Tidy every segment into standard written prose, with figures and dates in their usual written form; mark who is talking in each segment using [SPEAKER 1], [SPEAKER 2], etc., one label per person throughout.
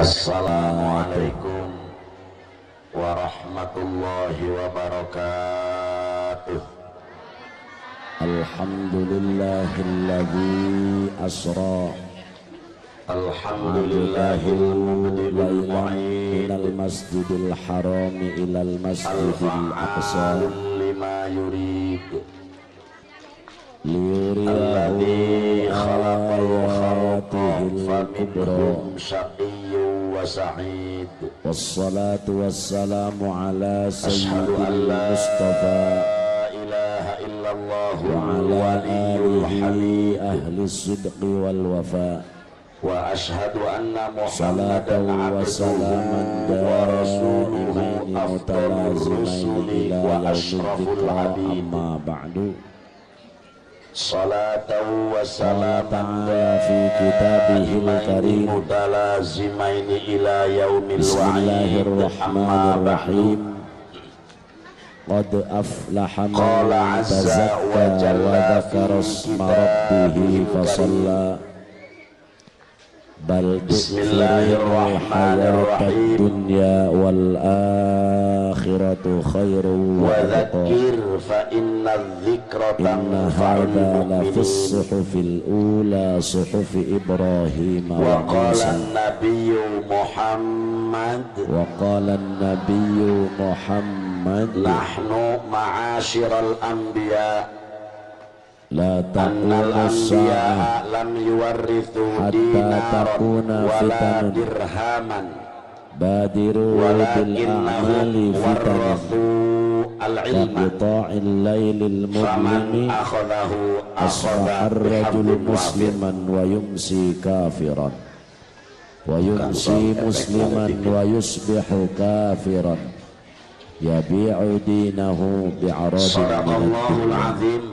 [SPEAKER 1] Assalamualaikum warahmatullahi wabarakatuh.
[SPEAKER 2] Alhamdulillahilladzi asra
[SPEAKER 1] Alhamdulillahil mubdi'il mu'id
[SPEAKER 2] minal masjidil harami ilal masjidil aqsa
[SPEAKER 1] lima yurid
[SPEAKER 2] liyuriyahu
[SPEAKER 1] alladzi khalaqal khalqa faminhum syaqiyyun wa sa'id.
[SPEAKER 2] Wassalatu wassalamu ala
[SPEAKER 1] Asyhadu an
[SPEAKER 2] sayyidil
[SPEAKER 1] la
[SPEAKER 2] mustafa
[SPEAKER 1] ilaha illallah
[SPEAKER 2] wa ala
[SPEAKER 1] waliyul
[SPEAKER 2] alihi
[SPEAKER 1] hamid
[SPEAKER 2] ahli sidqi wal wafa.
[SPEAKER 1] Wa asyhadu anna
[SPEAKER 2] Salatan
[SPEAKER 1] Muhammadan
[SPEAKER 2] wa
[SPEAKER 1] abduhu
[SPEAKER 2] salaman
[SPEAKER 1] wa rasuluhu
[SPEAKER 2] daimaini
[SPEAKER 1] afdalur
[SPEAKER 2] mutalazimaini
[SPEAKER 1] rusuli
[SPEAKER 2] ila
[SPEAKER 1] wa
[SPEAKER 2] yaumil
[SPEAKER 1] asyraful
[SPEAKER 2] dzikra
[SPEAKER 1] abid.
[SPEAKER 2] amma ba'du.
[SPEAKER 1] Salatan wa
[SPEAKER 2] Qala
[SPEAKER 1] salaman
[SPEAKER 2] ta'ala fi kitabihil
[SPEAKER 1] daimaini
[SPEAKER 2] karim.
[SPEAKER 1] mutalazimaini ila yaumil wa'id. Amma
[SPEAKER 2] Bismillahirrahmanirrahim.
[SPEAKER 1] ba'du.
[SPEAKER 2] Qad aflaha man
[SPEAKER 1] Qala azza wa
[SPEAKER 2] tazakka wa
[SPEAKER 1] jalla fi
[SPEAKER 2] dzakara isma rabbih
[SPEAKER 1] kitabihil karim.
[SPEAKER 2] fasalla. Bal tu'thiruna al-hayata
[SPEAKER 1] Bismillahirrahmanirrahim.
[SPEAKER 2] ad-dunya wal akhiratu khairun wa
[SPEAKER 1] Wa
[SPEAKER 2] abqa.
[SPEAKER 1] dzakir fa inna dzikra
[SPEAKER 2] Inna
[SPEAKER 1] tanfa'ul
[SPEAKER 2] hadha la fi
[SPEAKER 1] mu'minin.
[SPEAKER 2] as-suhufil ula suhufi Ibrahim
[SPEAKER 1] Wa
[SPEAKER 2] wa
[SPEAKER 1] qala
[SPEAKER 2] Musa.
[SPEAKER 1] an-nabiyyu Muhammad
[SPEAKER 2] Wa qala an-nabiyyu Muhammad
[SPEAKER 1] nahnu ma'asyiral anbiya
[SPEAKER 2] la
[SPEAKER 1] annal
[SPEAKER 2] taqumu as-sa'ah
[SPEAKER 1] anbiya lam yuwarrithu
[SPEAKER 2] hatta
[SPEAKER 1] dinaran
[SPEAKER 2] takuna
[SPEAKER 1] wala
[SPEAKER 2] fitanun
[SPEAKER 1] dirhaman
[SPEAKER 2] badiru bil
[SPEAKER 1] walakinnahum
[SPEAKER 2] a'mali fitanan
[SPEAKER 1] warrathu al-ilma
[SPEAKER 2] kaqita'il lailil
[SPEAKER 1] faman
[SPEAKER 2] mudlimi
[SPEAKER 1] akhadahu
[SPEAKER 2] asbaha
[SPEAKER 1] akhadha
[SPEAKER 2] ar-rajulu
[SPEAKER 1] bihadzin wafir.
[SPEAKER 2] musliman wa yumsi kafiran wa
[SPEAKER 1] Bukan
[SPEAKER 2] yumsi
[SPEAKER 1] sound effect
[SPEAKER 2] musliman
[SPEAKER 1] dikit.
[SPEAKER 2] wa yusbihu kafiran yabi'u dinahu bi'aradin minad
[SPEAKER 1] Sadaqallahul
[SPEAKER 2] dunya.
[SPEAKER 1] azim.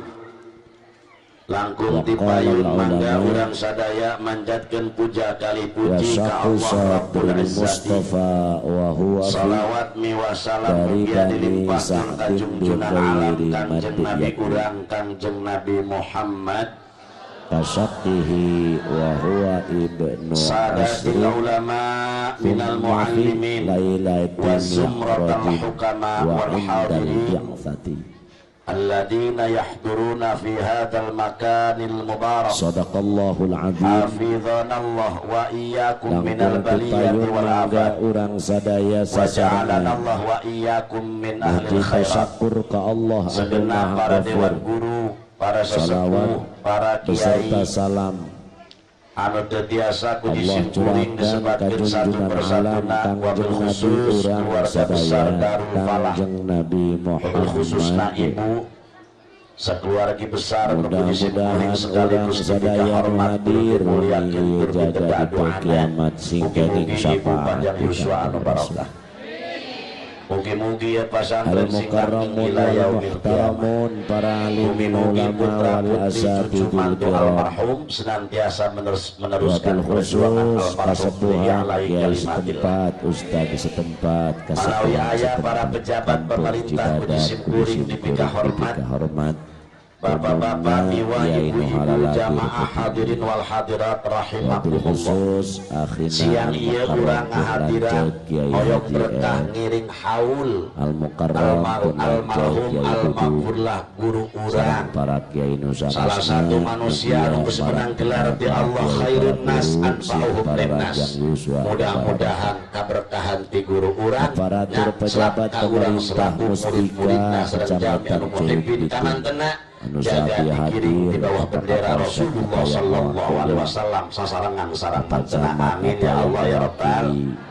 [SPEAKER 1] Langkung
[SPEAKER 2] Wa qala
[SPEAKER 1] tipayun mangga
[SPEAKER 2] al-ulama
[SPEAKER 1] urang sadaya manjatkeun puja kali
[SPEAKER 2] wa
[SPEAKER 1] puji ka
[SPEAKER 2] syaqu
[SPEAKER 1] Allah Rabbul
[SPEAKER 2] sadrul
[SPEAKER 1] Izzati.
[SPEAKER 2] Mustafa wa huwa fi
[SPEAKER 1] Salawat miwa salam
[SPEAKER 2] dari
[SPEAKER 1] mugia
[SPEAKER 2] Bani
[SPEAKER 1] dilimpahkeun ka
[SPEAKER 2] Sa'din bi
[SPEAKER 1] junjunan alam
[SPEAKER 2] ghairi
[SPEAKER 1] Kangjeng Nabi
[SPEAKER 2] madyatin
[SPEAKER 1] urang Kangjeng Nabi Muhammad.
[SPEAKER 2] kasyaqihi wa huwa ibnu
[SPEAKER 1] Sadatil
[SPEAKER 2] asri
[SPEAKER 1] ulama minal
[SPEAKER 2] thumma fi
[SPEAKER 1] muallimin wa
[SPEAKER 2] lailatin
[SPEAKER 1] zumratal
[SPEAKER 2] mi'rajin
[SPEAKER 1] hukama
[SPEAKER 2] wa
[SPEAKER 1] wal
[SPEAKER 2] indal
[SPEAKER 1] hadirin
[SPEAKER 2] bi'tsati.
[SPEAKER 1] alladzina yahduruna fi hadzal makanil mubarak.
[SPEAKER 2] Sadaqallahul azim.
[SPEAKER 1] Hafizanallah wa iyyakum minal
[SPEAKER 2] Langkung
[SPEAKER 1] baliyati
[SPEAKER 2] tipayun
[SPEAKER 1] wal
[SPEAKER 2] mangga
[SPEAKER 1] afat
[SPEAKER 2] urang sadaya
[SPEAKER 1] wa
[SPEAKER 2] sasarengan
[SPEAKER 1] ja'alanallah wa iyyakum min
[SPEAKER 2] muji
[SPEAKER 1] ahlil khairat.
[SPEAKER 2] tasyakur ka Allah anu
[SPEAKER 1] Segenap
[SPEAKER 2] maha
[SPEAKER 1] para
[SPEAKER 2] ghafur.
[SPEAKER 1] dewan guru, para
[SPEAKER 2] Salawat
[SPEAKER 1] sesepuh, para
[SPEAKER 2] beserta
[SPEAKER 1] kiai
[SPEAKER 2] salam
[SPEAKER 1] anu teu tiasa ku
[SPEAKER 2] Allah
[SPEAKER 1] disimkuring
[SPEAKER 2] curahkan
[SPEAKER 1] disebutkeun satu
[SPEAKER 2] kajunjunan alam
[SPEAKER 1] persatuna wabil
[SPEAKER 2] Kangjeng Nabi
[SPEAKER 1] khusus
[SPEAKER 2] urang
[SPEAKER 1] keluarga
[SPEAKER 2] sadaya
[SPEAKER 1] besar Darul Falah
[SPEAKER 2] Kangjeng Nabi
[SPEAKER 1] wabil khususna
[SPEAKER 2] Muhammad.
[SPEAKER 1] ibu sekeluarga besar nu ku disimkuring
[SPEAKER 2] Mudah-mudahan urang
[SPEAKER 1] sekaligus dipika
[SPEAKER 2] sadaya nu
[SPEAKER 1] hormat tur
[SPEAKER 2] hadir
[SPEAKER 1] dimuliakeun
[SPEAKER 2] ieu
[SPEAKER 1] tur
[SPEAKER 2] jaga
[SPEAKER 1] ditebak
[SPEAKER 2] di poe
[SPEAKER 1] doana.
[SPEAKER 2] kiamat sing kening
[SPEAKER 1] Mugi-mugi ibu
[SPEAKER 2] syafaat
[SPEAKER 1] panjang
[SPEAKER 2] ti
[SPEAKER 1] yuswa anu
[SPEAKER 2] Kangjeng Rasul.
[SPEAKER 1] barokah. Mugi-mugi ya pasantren sing
[SPEAKER 2] Al
[SPEAKER 1] langgeng
[SPEAKER 2] mukarramun
[SPEAKER 1] ila
[SPEAKER 2] wal
[SPEAKER 1] yaumil qiyamah.
[SPEAKER 2] muhtaramun para alim
[SPEAKER 1] Mugi-mugi
[SPEAKER 2] ulama
[SPEAKER 1] putra
[SPEAKER 2] wal
[SPEAKER 1] putri cucu
[SPEAKER 2] asatidul
[SPEAKER 1] mantu
[SPEAKER 2] kiram
[SPEAKER 1] almarhum senantiasa meneruskan
[SPEAKER 2] wabil
[SPEAKER 1] perjuangan
[SPEAKER 2] khusus
[SPEAKER 1] almarhum
[SPEAKER 2] kasepuhan
[SPEAKER 1] li'alai
[SPEAKER 2] kiai
[SPEAKER 1] kalimatillah.
[SPEAKER 2] setempat ustadz setempat
[SPEAKER 1] Manawi
[SPEAKER 2] kasepuhan
[SPEAKER 1] aya para
[SPEAKER 2] setempat
[SPEAKER 1] pejabat
[SPEAKER 2] kampung
[SPEAKER 1] pemerintah ku
[SPEAKER 2] Cibadak
[SPEAKER 1] disimkuring dipika
[SPEAKER 2] kudisimkuring
[SPEAKER 1] hormat
[SPEAKER 2] dipika hormat
[SPEAKER 1] bapak-bapak,
[SPEAKER 2] umumna
[SPEAKER 1] iwa,
[SPEAKER 2] kiai nu
[SPEAKER 1] ibu-ibu,
[SPEAKER 2] halalagi
[SPEAKER 1] jamaah hadirin wal hadirat
[SPEAKER 2] wabil
[SPEAKER 1] rahimakumullah.
[SPEAKER 2] khusus akhina
[SPEAKER 1] Siang
[SPEAKER 2] al
[SPEAKER 1] ieu
[SPEAKER 2] mukarram
[SPEAKER 1] urang
[SPEAKER 2] pun
[SPEAKER 1] ngahadiran
[SPEAKER 2] lanjut Kiai
[SPEAKER 1] hoyong
[SPEAKER 2] Haji
[SPEAKER 1] berkah
[SPEAKER 2] L
[SPEAKER 1] ngiring haul
[SPEAKER 2] al mukarram pun lanjut
[SPEAKER 1] almarhum
[SPEAKER 2] Kiai Dudu
[SPEAKER 1] almaghfurlah guru
[SPEAKER 2] sareng
[SPEAKER 1] urang
[SPEAKER 2] para kiai nu
[SPEAKER 1] salah
[SPEAKER 2] sanesna
[SPEAKER 1] satu manusia
[SPEAKER 2] mugia
[SPEAKER 1] anu geus
[SPEAKER 2] marak
[SPEAKER 1] menang gelar
[SPEAKER 2] para
[SPEAKER 1] ti Allah
[SPEAKER 2] kiai para
[SPEAKER 1] khairun nas
[SPEAKER 2] guru sing
[SPEAKER 1] anfa'uhum
[SPEAKER 2] para
[SPEAKER 1] linnas.
[SPEAKER 2] ranjang yuswa anu barokah.
[SPEAKER 1] Mudah-mudahan kaberkahan ti guru urang
[SPEAKER 2] Aparatur
[SPEAKER 1] nya selak
[SPEAKER 2] pejabat
[SPEAKER 1] ka urang
[SPEAKER 2] pemerintah
[SPEAKER 1] selaku
[SPEAKER 2] mustika
[SPEAKER 1] murid-muridna sareng jalmi
[SPEAKER 2] Kecamatan
[SPEAKER 1] anu muhibbin
[SPEAKER 2] Curug Bitung
[SPEAKER 1] kamantena
[SPEAKER 2] anu
[SPEAKER 1] jaga
[SPEAKER 2] sapi
[SPEAKER 1] digiring
[SPEAKER 2] hadir
[SPEAKER 1] di bawah
[SPEAKER 2] Bapak
[SPEAKER 1] bendera
[SPEAKER 2] Kapolsek
[SPEAKER 1] Rasulullah
[SPEAKER 2] atau yang
[SPEAKER 1] sallallahu alaihi
[SPEAKER 2] mewakili
[SPEAKER 1] wasallam sasarengan sareng
[SPEAKER 2] Bapak
[SPEAKER 1] mantena.
[SPEAKER 2] Camat
[SPEAKER 1] Amin
[SPEAKER 2] atau
[SPEAKER 1] ya
[SPEAKER 2] yang
[SPEAKER 1] Allah ya Rabbal.
[SPEAKER 2] mewakili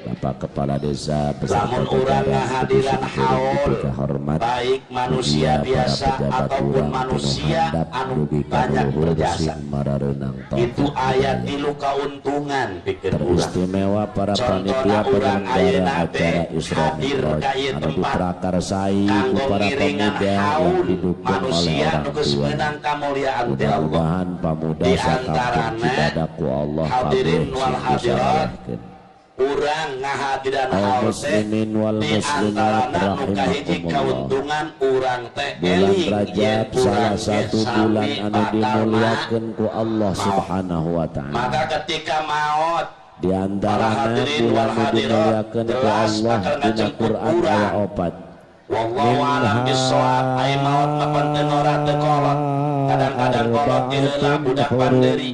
[SPEAKER 2] Bapak Kepala Desa beserta
[SPEAKER 1] Lamun urang
[SPEAKER 2] jajaran
[SPEAKER 1] ngahadiran
[SPEAKER 2] kudisimkuring
[SPEAKER 1] haul
[SPEAKER 2] dipika hormat
[SPEAKER 1] baik manusia
[SPEAKER 2] mugia para
[SPEAKER 1] biasa
[SPEAKER 2] pejabat
[SPEAKER 1] ataupun
[SPEAKER 2] urang tinu
[SPEAKER 1] manusia
[SPEAKER 2] handap
[SPEAKER 1] anu
[SPEAKER 2] dugi ka
[SPEAKER 1] banyak
[SPEAKER 2] luhur
[SPEAKER 1] berjasa
[SPEAKER 2] sing marareunang
[SPEAKER 1] itu
[SPEAKER 2] taufik
[SPEAKER 1] ayat
[SPEAKER 2] hidayah.
[SPEAKER 1] tilu kauntungan pikeun urang.
[SPEAKER 2] Teristimewa para
[SPEAKER 1] Contohna
[SPEAKER 2] panitia
[SPEAKER 1] urang
[SPEAKER 2] penyelenggara
[SPEAKER 1] ayeuna teh
[SPEAKER 2] acara Isra
[SPEAKER 1] hadir
[SPEAKER 2] Mi'raj
[SPEAKER 1] ka ieu
[SPEAKER 2] anu
[SPEAKER 1] tempat
[SPEAKER 2] diprakarsai ku
[SPEAKER 1] kanggo
[SPEAKER 2] para
[SPEAKER 1] ngiringan
[SPEAKER 2] pemuda yang
[SPEAKER 1] haul
[SPEAKER 2] didukung oleh
[SPEAKER 1] manusia
[SPEAKER 2] orang
[SPEAKER 1] nu geus
[SPEAKER 2] tua.
[SPEAKER 1] meunang kamuliaan ti Allah.
[SPEAKER 2] Mudah-mudahan pamuda
[SPEAKER 1] Di
[SPEAKER 2] sakampung
[SPEAKER 1] antarana
[SPEAKER 2] Cibadak ku Allah
[SPEAKER 1] hadirin
[SPEAKER 2] kabeh
[SPEAKER 1] wal
[SPEAKER 2] sing
[SPEAKER 1] hadirat
[SPEAKER 2] disalehkeun.
[SPEAKER 1] urang ngahadiran
[SPEAKER 2] Kaum
[SPEAKER 1] haul teh
[SPEAKER 2] muslimin wal
[SPEAKER 1] di
[SPEAKER 2] muslimat
[SPEAKER 1] antarana nu kahiji
[SPEAKER 2] rahimakumullah.
[SPEAKER 1] kauntungan urang teh
[SPEAKER 2] Bulan
[SPEAKER 1] eling yen
[SPEAKER 2] Rajab salah
[SPEAKER 1] urang ge
[SPEAKER 2] satu bulan
[SPEAKER 1] sami
[SPEAKER 2] anu
[SPEAKER 1] bakal
[SPEAKER 2] dimuliakeun ku Allah
[SPEAKER 1] maot.
[SPEAKER 2] Subhanahu wa taala.
[SPEAKER 1] Maka ketika maot
[SPEAKER 2] Di antarana bulan nu dimuliakeun ku Allah dina Quran aya 4.
[SPEAKER 1] Wallahu a'lam bissawab. Ai maot mah penting ora teu kolot. Kadang-kadang kolot diheula budak panderi.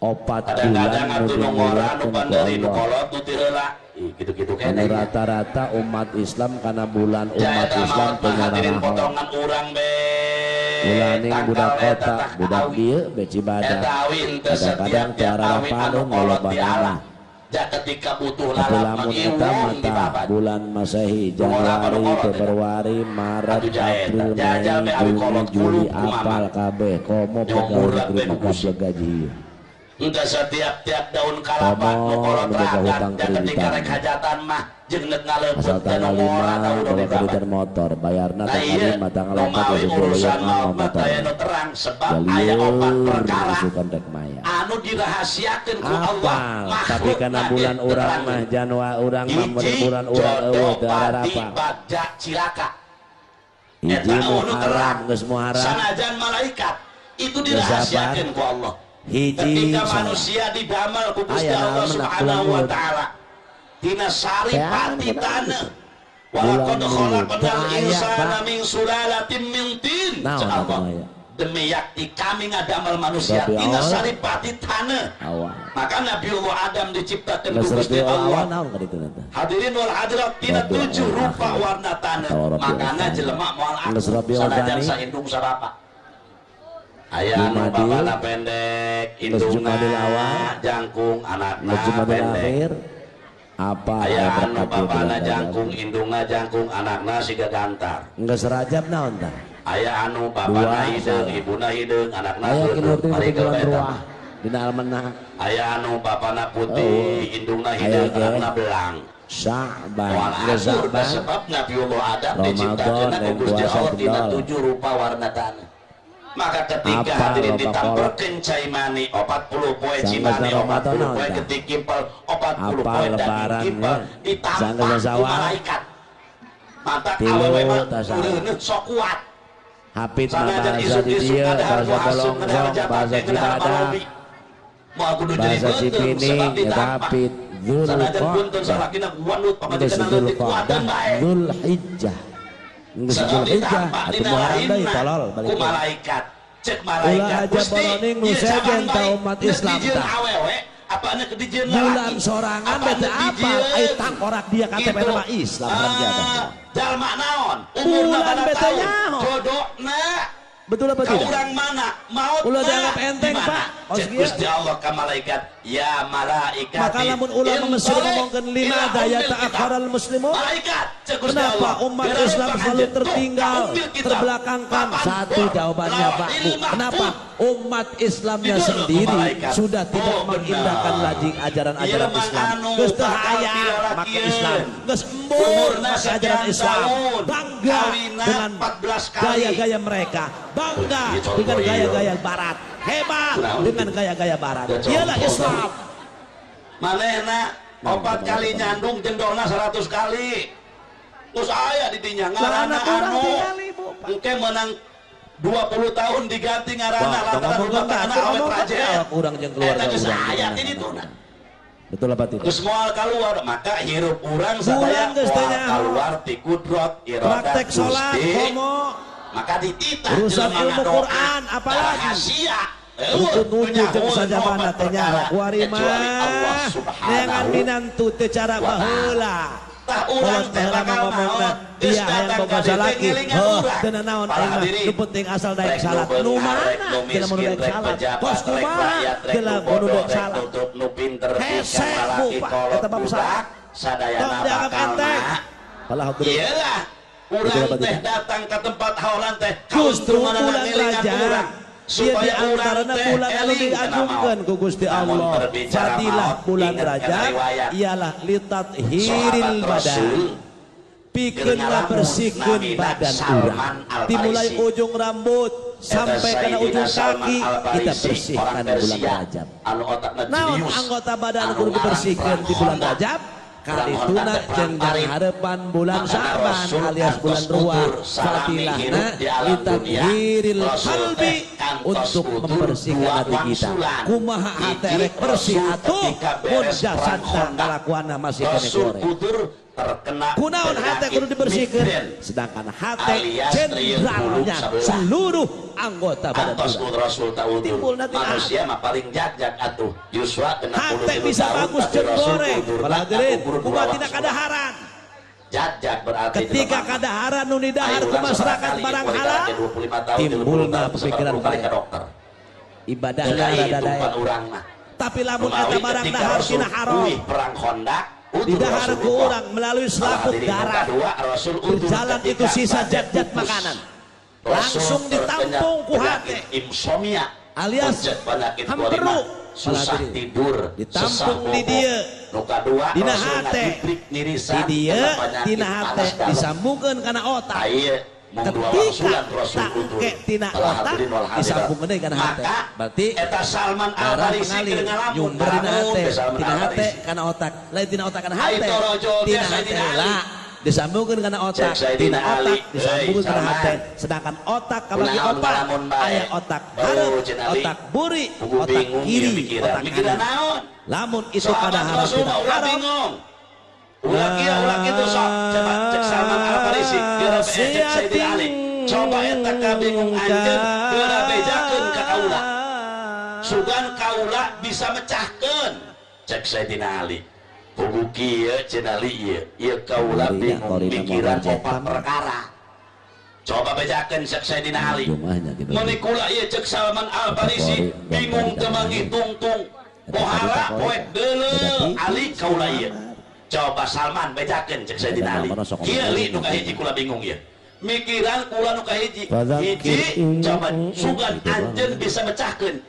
[SPEAKER 2] 4
[SPEAKER 1] kadang-kadang
[SPEAKER 2] bulan nu
[SPEAKER 1] atuh nu ngora nu
[SPEAKER 2] dimuliakeun ku
[SPEAKER 1] panderi nu
[SPEAKER 2] Allah.
[SPEAKER 1] kolot nu diheula. Ih kitu-kitu
[SPEAKER 2] Anu
[SPEAKER 1] keneh.
[SPEAKER 2] rata-rata umat Islam kana bulan umat
[SPEAKER 1] Jaeta
[SPEAKER 2] Islam
[SPEAKER 1] maot mah hadirin
[SPEAKER 2] teu
[SPEAKER 1] potongan urang be
[SPEAKER 2] Ulaning
[SPEAKER 1] tangkal
[SPEAKER 2] budak
[SPEAKER 1] eta
[SPEAKER 2] kota,
[SPEAKER 1] tah
[SPEAKER 2] budak
[SPEAKER 1] awi.
[SPEAKER 2] dieu be Cibadak.
[SPEAKER 1] Eta awi henteu
[SPEAKER 2] Kadang-kadang teu
[SPEAKER 1] setiap-tiap awi anu
[SPEAKER 2] ararapaneun
[SPEAKER 1] kolot
[SPEAKER 2] loba
[SPEAKER 1] diala.
[SPEAKER 2] nama.
[SPEAKER 1] Ja ketika butuh
[SPEAKER 2] Tapi
[SPEAKER 1] lalap mah
[SPEAKER 2] lamun eta
[SPEAKER 1] iwung
[SPEAKER 2] mah tah
[SPEAKER 1] dibabat.
[SPEAKER 2] bulan Masehi,
[SPEAKER 1] Nu ngora apa nu
[SPEAKER 2] Januari,
[SPEAKER 1] kolot eta?
[SPEAKER 2] Februari, Maret,
[SPEAKER 1] Atuh jaeta
[SPEAKER 2] April,
[SPEAKER 1] jajal
[SPEAKER 2] Mei,
[SPEAKER 1] be awi
[SPEAKER 2] Juni,
[SPEAKER 1] kolot
[SPEAKER 2] Juli
[SPEAKER 1] kulub kumaha.
[SPEAKER 2] apal kabeh komo pegawai
[SPEAKER 1] Nyomburak
[SPEAKER 2] negeri
[SPEAKER 1] be nu
[SPEAKER 2] mah
[SPEAKER 1] gusi.
[SPEAKER 2] gablek gaji ieu.
[SPEAKER 1] Henteu setiap-tiap daun kalapa
[SPEAKER 2] Komo
[SPEAKER 1] nu kolot
[SPEAKER 2] nu boga
[SPEAKER 1] ragat
[SPEAKER 2] hutang
[SPEAKER 1] ja ketika
[SPEAKER 2] kreditan.
[SPEAKER 1] rek hajatan mah jeung neuk
[SPEAKER 2] Asal
[SPEAKER 1] ngaleupet teh nu
[SPEAKER 2] tanggal
[SPEAKER 1] ngora
[SPEAKER 2] 5
[SPEAKER 1] tah udah
[SPEAKER 2] boga
[SPEAKER 1] dibabat.
[SPEAKER 2] kreditan motor, bayarna
[SPEAKER 1] Nah
[SPEAKER 2] tanggal
[SPEAKER 1] iya,
[SPEAKER 2] 5 tanggal
[SPEAKER 1] nu
[SPEAKER 2] 4
[SPEAKER 1] mawi
[SPEAKER 2] isuk
[SPEAKER 1] urusan
[SPEAKER 2] boyongan
[SPEAKER 1] maot mah
[SPEAKER 2] motor.
[SPEAKER 1] taya nu terang sebab aya 4
[SPEAKER 2] Jalieur
[SPEAKER 1] perkara
[SPEAKER 2] isukan rek maya.
[SPEAKER 1] anu dirahasiakeun ku Allah
[SPEAKER 2] Apal, tapi
[SPEAKER 1] makhlukna
[SPEAKER 2] kana
[SPEAKER 1] ge
[SPEAKER 2] bulan
[SPEAKER 1] teu
[SPEAKER 2] urang mah
[SPEAKER 1] terangkeun.
[SPEAKER 2] Januari urang mah mun
[SPEAKER 1] Hiji
[SPEAKER 2] bulan urang
[SPEAKER 1] jodoh
[SPEAKER 2] eueuh teu
[SPEAKER 1] pati
[SPEAKER 2] ararapal.
[SPEAKER 1] bagja cilaka.
[SPEAKER 2] Hiji
[SPEAKER 1] Eta eueuh nu
[SPEAKER 2] Muharram
[SPEAKER 1] terang.
[SPEAKER 2] geus Muharram
[SPEAKER 1] Sanajan malaikat itu
[SPEAKER 2] geus sabar.
[SPEAKER 1] dirahasiakeun ku Allah.
[SPEAKER 2] Hiji
[SPEAKER 1] Ketika
[SPEAKER 2] salah.
[SPEAKER 1] manusia didamel ku Gusti
[SPEAKER 2] Aya
[SPEAKER 1] Allah
[SPEAKER 2] naon menak bulan
[SPEAKER 1] Subhanahu wa
[SPEAKER 2] Mulud.
[SPEAKER 1] taala tina sari
[SPEAKER 2] Teangan
[SPEAKER 1] pati
[SPEAKER 2] kunaon
[SPEAKER 1] taneuh.
[SPEAKER 2] gitu. Bulan
[SPEAKER 1] Walaqad
[SPEAKER 2] Mulud teu
[SPEAKER 1] khalaqnal
[SPEAKER 2] aya,
[SPEAKER 1] insana
[SPEAKER 2] Pak.
[SPEAKER 1] min sulalatin min tin. Cek
[SPEAKER 2] Naon atuh
[SPEAKER 1] Allah.
[SPEAKER 2] aya?
[SPEAKER 1] Demi yakti kami ngadamel manusia
[SPEAKER 2] Rabiul
[SPEAKER 1] tina
[SPEAKER 2] Awal.
[SPEAKER 1] sari pati taneuh.
[SPEAKER 2] Awal.
[SPEAKER 1] Maka Nabiullah Adam diciptakan ku
[SPEAKER 2] Geus
[SPEAKER 1] Gusti
[SPEAKER 2] Rabiul
[SPEAKER 1] Allah.
[SPEAKER 2] Awal naon ka dituna teh?
[SPEAKER 1] Hadirin wal hadirat tina
[SPEAKER 2] Rabiul
[SPEAKER 1] 7
[SPEAKER 2] Awal
[SPEAKER 1] rupa
[SPEAKER 2] akhir
[SPEAKER 1] warna taneuh.
[SPEAKER 2] atau Rabiul
[SPEAKER 1] Makana
[SPEAKER 2] Tsani.
[SPEAKER 1] jelema moal
[SPEAKER 2] Geus
[SPEAKER 1] aku
[SPEAKER 2] Rabiul
[SPEAKER 1] sanajan
[SPEAKER 2] Tsani
[SPEAKER 1] saindung sabapa. Aya anu
[SPEAKER 2] Jumadil,
[SPEAKER 1] bapana pendek,
[SPEAKER 2] geus
[SPEAKER 1] indungna
[SPEAKER 2] Jumadil awal,
[SPEAKER 1] jangkung, anakna
[SPEAKER 2] geus Jumadil
[SPEAKER 1] pendek.
[SPEAKER 2] akhir, apa
[SPEAKER 1] Aya
[SPEAKER 2] aya
[SPEAKER 1] anu
[SPEAKER 2] berkat di bulan
[SPEAKER 1] bapana
[SPEAKER 2] Rajab?
[SPEAKER 1] jangkung, indungna jangkung, anakna siga gantar.
[SPEAKER 2] Geus Rajab naon tah?
[SPEAKER 1] Aya anu bapana
[SPEAKER 2] 2
[SPEAKER 1] hideung,
[SPEAKER 2] salah.
[SPEAKER 1] ibuna hideung, anakna
[SPEAKER 2] Aya
[SPEAKER 1] geudeung.
[SPEAKER 2] kieu teh
[SPEAKER 1] Bari
[SPEAKER 2] bulan
[SPEAKER 1] eta
[SPEAKER 2] ruah
[SPEAKER 1] mah.
[SPEAKER 2] dina almanah.
[SPEAKER 1] Aya anu bapana putih,
[SPEAKER 2] Oh,
[SPEAKER 1] indungna
[SPEAKER 2] aya
[SPEAKER 1] hideung,
[SPEAKER 2] ge
[SPEAKER 1] anakna belang.
[SPEAKER 2] Sya'ban,
[SPEAKER 1] Moal
[SPEAKER 2] geus
[SPEAKER 1] akur da
[SPEAKER 2] Sya'ban,
[SPEAKER 1] sebab Nabiullah Adam
[SPEAKER 2] Ramadan
[SPEAKER 1] diciptakeun ku
[SPEAKER 2] yang
[SPEAKER 1] Gusti
[SPEAKER 2] puasa
[SPEAKER 1] Allah tina
[SPEAKER 2] kendol.
[SPEAKER 1] 7 rupa warna tanah. Maka ketika
[SPEAKER 2] Apa
[SPEAKER 1] hadirin
[SPEAKER 2] loba kolot?
[SPEAKER 1] ditamperkeun cai mani 40 poe
[SPEAKER 2] Sanggeus
[SPEAKER 1] cimani,
[SPEAKER 2] Ramadan
[SPEAKER 1] 40
[SPEAKER 2] naon
[SPEAKER 1] poe
[SPEAKER 2] tah?
[SPEAKER 1] ketik kimpel, 40
[SPEAKER 2] Apa
[SPEAKER 1] poe daging
[SPEAKER 2] lebaran
[SPEAKER 1] kimpel
[SPEAKER 2] nya?
[SPEAKER 1] ditampak
[SPEAKER 2] Sanggeus
[SPEAKER 1] ku
[SPEAKER 2] Sawal
[SPEAKER 1] malaikat. Mata
[SPEAKER 2] 3
[SPEAKER 1] awewe mah
[SPEAKER 2] tah salah.
[SPEAKER 1] eureuneuh sok kuat.
[SPEAKER 2] Hapit mah
[SPEAKER 1] Sanajan
[SPEAKER 2] bahasa di
[SPEAKER 1] isuk-isuk
[SPEAKER 2] dieu,
[SPEAKER 1] ngadahar
[SPEAKER 2] bahasa
[SPEAKER 1] nu haseup, ngadahar
[SPEAKER 2] Bolongjong,
[SPEAKER 1] jabat,
[SPEAKER 2] bahasa
[SPEAKER 1] ngadahar
[SPEAKER 2] Cibadak,
[SPEAKER 1] malobi. Moal kudu jadi
[SPEAKER 2] bahasa
[SPEAKER 1] beuteung
[SPEAKER 2] Cipining
[SPEAKER 1] sebab
[SPEAKER 2] eta
[SPEAKER 1] ditampak.
[SPEAKER 2] hapit
[SPEAKER 1] Sanajan punten
[SPEAKER 2] Dzulqa'dah.
[SPEAKER 1] salakina wanut
[SPEAKER 2] Geus
[SPEAKER 1] pamajikan leutik kuateun
[SPEAKER 2] Dzulqa'dah,
[SPEAKER 1] bae.
[SPEAKER 2] Dzulhijjah. Geus
[SPEAKER 1] Sebab
[SPEAKER 2] Dzulhijjah
[SPEAKER 1] ditampak
[SPEAKER 2] atuh
[SPEAKER 1] dina
[SPEAKER 2] Muharram deui
[SPEAKER 1] rahimna
[SPEAKER 2] tolol
[SPEAKER 1] ku
[SPEAKER 2] balikeun.
[SPEAKER 1] malaikat. Cek
[SPEAKER 2] Ulah
[SPEAKER 1] malaikat
[SPEAKER 2] aja
[SPEAKER 1] Gusti,
[SPEAKER 2] boroning nu
[SPEAKER 1] ieu cabang
[SPEAKER 2] sejen ta
[SPEAKER 1] bae
[SPEAKER 2] umat
[SPEAKER 1] neuk
[SPEAKER 2] Islam
[SPEAKER 1] dijieun
[SPEAKER 2] tah.
[SPEAKER 1] awewe apa neuk dijieun
[SPEAKER 2] Bulan
[SPEAKER 1] lalaki?
[SPEAKER 2] sorangan
[SPEAKER 1] Apa
[SPEAKER 2] bete
[SPEAKER 1] neuk
[SPEAKER 2] apal
[SPEAKER 1] dijieun
[SPEAKER 2] ai tangkorak dia KTP
[SPEAKER 1] gitu.
[SPEAKER 2] nama Islam haram jadah.
[SPEAKER 1] Ah, jalma naon? Umurna
[SPEAKER 2] Bulan
[SPEAKER 1] berapa
[SPEAKER 2] bete
[SPEAKER 1] tahun?
[SPEAKER 2] nyaho.
[SPEAKER 1] Jodohna
[SPEAKER 2] Betul apa
[SPEAKER 1] ka
[SPEAKER 2] tidak?
[SPEAKER 1] urang mana?
[SPEAKER 2] Ulah
[SPEAKER 1] Mautna
[SPEAKER 2] dianggap
[SPEAKER 1] di
[SPEAKER 2] enteng,
[SPEAKER 1] mana?
[SPEAKER 2] Pak. Os
[SPEAKER 1] Cek
[SPEAKER 2] kieu.
[SPEAKER 1] Gusti Allah ka malaikat, ya malaikati
[SPEAKER 2] Maka lamun ulama Mesir
[SPEAKER 1] intalik
[SPEAKER 2] ngomongkeun
[SPEAKER 1] ila
[SPEAKER 2] lima daya
[SPEAKER 1] ummil kitab.
[SPEAKER 2] ta'akharal muslimun.
[SPEAKER 1] Malaikat, cek Gusti
[SPEAKER 2] Kenapa
[SPEAKER 1] Allah,
[SPEAKER 2] umat
[SPEAKER 1] geura
[SPEAKER 2] Islam
[SPEAKER 1] rupang
[SPEAKER 2] selalu
[SPEAKER 1] anjeun. Tuh, ka
[SPEAKER 2] tertinggal,
[SPEAKER 1] ummil kitab.
[SPEAKER 2] terbelakangkan?
[SPEAKER 1] Papan
[SPEAKER 2] Satu
[SPEAKER 1] bor,
[SPEAKER 2] jawabannya Pak Bu.
[SPEAKER 1] lauhil
[SPEAKER 2] Kenapa?
[SPEAKER 1] mahfud.
[SPEAKER 2] Umat Islamnya
[SPEAKER 1] Didorong ku
[SPEAKER 2] sendiri
[SPEAKER 1] malaikat.
[SPEAKER 2] sudah tidak
[SPEAKER 1] Oh,
[SPEAKER 2] mengindahkan
[SPEAKER 1] benar.
[SPEAKER 2] lagi
[SPEAKER 1] Ieu
[SPEAKER 2] ajaran-ajaran
[SPEAKER 1] mah
[SPEAKER 2] Islam.
[SPEAKER 1] anu
[SPEAKER 2] Geus teu
[SPEAKER 1] bakal
[SPEAKER 2] hayang make
[SPEAKER 1] pilalakeun.
[SPEAKER 2] Islam. Geus embung
[SPEAKER 1] Umurna
[SPEAKER 2] make ajaran
[SPEAKER 1] sekian
[SPEAKER 2] Islam.
[SPEAKER 1] tahun,
[SPEAKER 2] Bangga
[SPEAKER 1] kawinna
[SPEAKER 2] dengan
[SPEAKER 1] 14 kali.
[SPEAKER 2] gaya-gaya mereka, bangga
[SPEAKER 1] Ieu contoh
[SPEAKER 2] dengan
[SPEAKER 1] ieu.
[SPEAKER 2] gaya-gaya barat. Hebat
[SPEAKER 1] Kunaon
[SPEAKER 2] dengan
[SPEAKER 1] gitu?
[SPEAKER 2] gaya-gaya barat.
[SPEAKER 1] Da
[SPEAKER 2] Iyalah
[SPEAKER 1] contoh
[SPEAKER 2] Islam.
[SPEAKER 1] Manehna 4 kali nyandung jendolna 100 kali. Terus aya di dinya
[SPEAKER 2] Lah
[SPEAKER 1] ngaranna
[SPEAKER 2] anak urang
[SPEAKER 1] anu
[SPEAKER 2] tingali Bu, Pak.
[SPEAKER 1] engke menang 20 tahun diganti ngaranna
[SPEAKER 2] Wah, tong
[SPEAKER 1] lantaran
[SPEAKER 2] ngomongkeun
[SPEAKER 1] rumah
[SPEAKER 2] tah,
[SPEAKER 1] tangga
[SPEAKER 2] tong
[SPEAKER 1] awet
[SPEAKER 2] ngomongkeun
[SPEAKER 1] rajet.
[SPEAKER 2] awak urang jeung
[SPEAKER 1] Eta
[SPEAKER 2] keluarga
[SPEAKER 1] geus
[SPEAKER 2] urang
[SPEAKER 1] aya
[SPEAKER 2] gimana
[SPEAKER 1] ti dituna.
[SPEAKER 2] Betul apa tidak?
[SPEAKER 1] Geus moal keluar maka hirup urang
[SPEAKER 2] Bulan
[SPEAKER 1] sadaya
[SPEAKER 2] geus teu
[SPEAKER 1] moal
[SPEAKER 2] nyaho.
[SPEAKER 1] keluar ti kudrat iradat
[SPEAKER 2] Praktek salat
[SPEAKER 1] Gusti.
[SPEAKER 2] komo
[SPEAKER 1] Maka dititah
[SPEAKER 2] urusan
[SPEAKER 1] jelema
[SPEAKER 2] ilmu
[SPEAKER 1] ngadoa
[SPEAKER 2] Quran apalagi
[SPEAKER 1] rahasia eueuh
[SPEAKER 2] rukun
[SPEAKER 1] nu
[SPEAKER 2] nuju jeung
[SPEAKER 1] nyahoeun
[SPEAKER 2] sajabana
[SPEAKER 1] opat
[SPEAKER 2] teh nyaho
[SPEAKER 1] perkara
[SPEAKER 2] kuari
[SPEAKER 1] kecuali Allah
[SPEAKER 2] mah neangan
[SPEAKER 1] Subhanahu
[SPEAKER 2] minantu teu cara
[SPEAKER 1] wa ta'ala.
[SPEAKER 2] baheula.
[SPEAKER 1] Tah urang
[SPEAKER 2] Kolot
[SPEAKER 1] teh
[SPEAKER 2] baheula mah
[SPEAKER 1] bakal
[SPEAKER 2] ngomongna
[SPEAKER 1] maot geus
[SPEAKER 2] dia hayang
[SPEAKER 1] datang
[SPEAKER 2] boga
[SPEAKER 1] ka dieu teh
[SPEAKER 2] salaki
[SPEAKER 1] ngelingan
[SPEAKER 2] heuh
[SPEAKER 1] urang.
[SPEAKER 2] teu nanaon
[SPEAKER 1] Para
[SPEAKER 2] aing mah
[SPEAKER 1] hadirin,
[SPEAKER 2] nu penting asal daek
[SPEAKER 1] rek nu
[SPEAKER 2] salat nu
[SPEAKER 1] beunghar,
[SPEAKER 2] mana
[SPEAKER 1] rek nu
[SPEAKER 2] jelema nu
[SPEAKER 1] miskin,
[SPEAKER 2] daek
[SPEAKER 1] rek
[SPEAKER 2] salat
[SPEAKER 1] pejabat,
[SPEAKER 2] kos
[SPEAKER 1] rek
[SPEAKER 2] kumaha
[SPEAKER 1] rakyat, rek nu
[SPEAKER 2] jelema nu
[SPEAKER 1] bodoh,
[SPEAKER 2] daek
[SPEAKER 1] rek
[SPEAKER 2] salat
[SPEAKER 1] tutup, nu pinter, pikan
[SPEAKER 2] hese bu
[SPEAKER 1] lalaki,
[SPEAKER 2] Pak
[SPEAKER 1] kolot,
[SPEAKER 2] eta bab
[SPEAKER 1] budak,
[SPEAKER 2] salat
[SPEAKER 1] sadayana
[SPEAKER 2] tong dianggap
[SPEAKER 1] bakal
[SPEAKER 2] enteng
[SPEAKER 1] mah.
[SPEAKER 2] kalah hadirin.
[SPEAKER 1] Iyalah,
[SPEAKER 2] Betul
[SPEAKER 1] urang
[SPEAKER 2] apa
[SPEAKER 1] teh
[SPEAKER 2] tidak?
[SPEAKER 1] datang ke tempat haolan teh
[SPEAKER 2] Justru
[SPEAKER 1] kauntunganna
[SPEAKER 2] bulan
[SPEAKER 1] ngelingan
[SPEAKER 2] Rajab
[SPEAKER 1] urang
[SPEAKER 2] dia
[SPEAKER 1] supaya urang
[SPEAKER 2] diantaranya
[SPEAKER 1] teh
[SPEAKER 2] bulan anu
[SPEAKER 1] eling kana maot.
[SPEAKER 2] diagungkeun ku Gusti
[SPEAKER 1] Namun
[SPEAKER 2] Allah.
[SPEAKER 1] berbicara
[SPEAKER 2] Fadilah
[SPEAKER 1] maot,
[SPEAKER 2] bulan
[SPEAKER 1] ingat kana
[SPEAKER 2] Rajab
[SPEAKER 1] riwayat
[SPEAKER 2] ialah
[SPEAKER 1] sahabat
[SPEAKER 2] litathiril badan.
[SPEAKER 1] Rasul
[SPEAKER 2] Pikeun
[SPEAKER 1] keur ngalamun
[SPEAKER 2] ngabersihkeun
[SPEAKER 1] namina
[SPEAKER 2] badan urang.
[SPEAKER 1] Salman
[SPEAKER 2] Dimulai
[SPEAKER 1] Al-Farisi.
[SPEAKER 2] ujung rambut
[SPEAKER 1] Eta
[SPEAKER 2] sampai kana
[SPEAKER 1] Sayyidina
[SPEAKER 2] ujung
[SPEAKER 1] Salman
[SPEAKER 2] kaki kita
[SPEAKER 1] Al-Farisi, orang
[SPEAKER 2] bersihkan bulan
[SPEAKER 1] Persia
[SPEAKER 2] Rajab.
[SPEAKER 1] anu otakna
[SPEAKER 2] Naon
[SPEAKER 1] jenius,
[SPEAKER 2] anggota badan
[SPEAKER 1] anu
[SPEAKER 2] kudu
[SPEAKER 1] ngaran
[SPEAKER 2] dibersihkeun
[SPEAKER 1] perang
[SPEAKER 2] di bulan
[SPEAKER 1] Khandaq.
[SPEAKER 2] Rajab?
[SPEAKER 1] Perang
[SPEAKER 2] Kalituna
[SPEAKER 1] Khandaq teh perang
[SPEAKER 2] jeung jang
[SPEAKER 1] parit.
[SPEAKER 2] harapan bulan
[SPEAKER 1] Makana
[SPEAKER 2] Sa'ban
[SPEAKER 1] Rasul
[SPEAKER 2] alias bulan
[SPEAKER 1] kantos
[SPEAKER 2] Ruah
[SPEAKER 1] utur salami
[SPEAKER 2] fadilahna
[SPEAKER 1] hirup di alam dunia.
[SPEAKER 2] litathiril
[SPEAKER 1] Rasul
[SPEAKER 2] qalbi
[SPEAKER 1] teh kantos
[SPEAKER 2] untuk membersihkan hati kita. Kumaha hate rek bersih atuh mun jasadna kalakuanna masih kene goreng. Kunaon hate kudu dibersihkeun, sedangkan hate jenderalnya seluruh anggota badan urang. Timbulna tina
[SPEAKER 1] manusia mah paling jag-jag atuh. Yuswa
[SPEAKER 2] hate bisa bagus jeung goreng. Para hadirin, kumaha tina kadaharan?
[SPEAKER 1] Jajak berarti
[SPEAKER 2] ketika kadaharan nu didahar ku masyarakat barang halal, timbulna pikiran bae. Ibadahna rada daek. Tapi lamun eta barang dahar tina haram,
[SPEAKER 1] perang Khandaq
[SPEAKER 2] didahar ku urang melalui selaput darah, berjalan itu sisa zat-zat makanan, langsung ditampung ku hate alias hamperu,
[SPEAKER 1] susah tidur,
[SPEAKER 2] ditampung di dia, dina hate, di dia, dina hate disambungkeun kana otak. Ketika tangke tina otak disambungkeun deui kana hate, berarti darah mengalir nyumber dina hate, tina hate kana otak, lain tina otak kana hate, tina hate lah disambungkeun kana otak, tina otak disambungkeun kana hate. Sedangkan otak kabagi opat, aya otak hareup, otak buri, otak kiri, otak kanan. Lamun itu kada haram tina haram,
[SPEAKER 1] ulah kieu ulah kitu sok. Coba cek Salman Al Farisi geura cek Sayyidina Ali. Coba eta kabingung anjeun geura bejakeun ka kaula. Sugan kaula bisa mecahkeun. Cek Sayyidina Ali. Kubu kieu cenah Ali ieu, ieu kaula bingung mikiran opat perkara. Coba bejakeun cek Sayyidina Ali. Meuni kula ieu cek Salman Al Farisi bingung teu mangitungtung. Pohara poek deuleu Ali kaula ieu. Coba Salman bejakeun cek Sayyidina Ali. Kieu li nu kahiji kula bingung ieu. Mikiran kula nu kahiji. Hiji coba sugan anjeun bisa mecahkeun.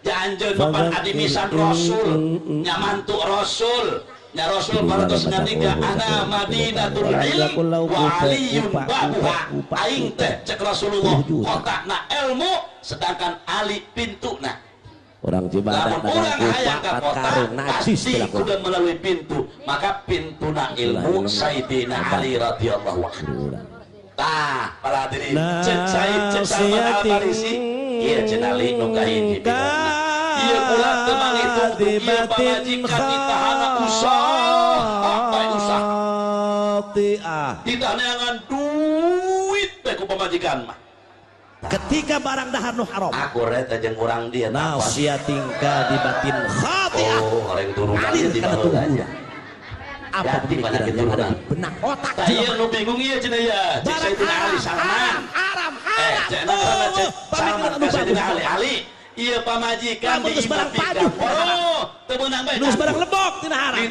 [SPEAKER 1] Ja anjeun mapan adi misan Rasul, nya mantu Rasul, nya Rasul parantos ngandika ana Madinatul ilm wa aliyun babuha. Aing teh cek Rasulullah kotana ilmu sedangkan Ali pintuna.
[SPEAKER 2] Orang Cibadak
[SPEAKER 1] orang hayang ka kota pasti kudu melalui pintu, maka pintuna ilmu Sayyidina Ali radhiyallahu anhu. Tah, para hadirin, cek Sayyid cek Salman Al Farisi, ieu cenah Ali nu kahiji bingungna. Ieu kula teu manghitung ieu pamajikan ditahana usah, bae usah. Ditahaneangan duit teh ku pamajikan mah.
[SPEAKER 2] Ketika barang dahar nu haram,
[SPEAKER 1] aku reta jeung urang dia
[SPEAKER 2] nasia tingkah di batin khati'ah.
[SPEAKER 1] Oh, orang turunan di baheula.
[SPEAKER 2] Apa pemikiran yang ada di benak otak
[SPEAKER 1] jelema? Ieu nu bingung ieu cenah ya. Cek Sayyidina Ali Salman.
[SPEAKER 2] Haram, haram.
[SPEAKER 1] Cek Salman ka Sayyidina Ali. Ali, ieu pamajikan di
[SPEAKER 2] barang paduh.
[SPEAKER 1] Oh, teu meunang bae.
[SPEAKER 2] Geus barang lebok tina haram.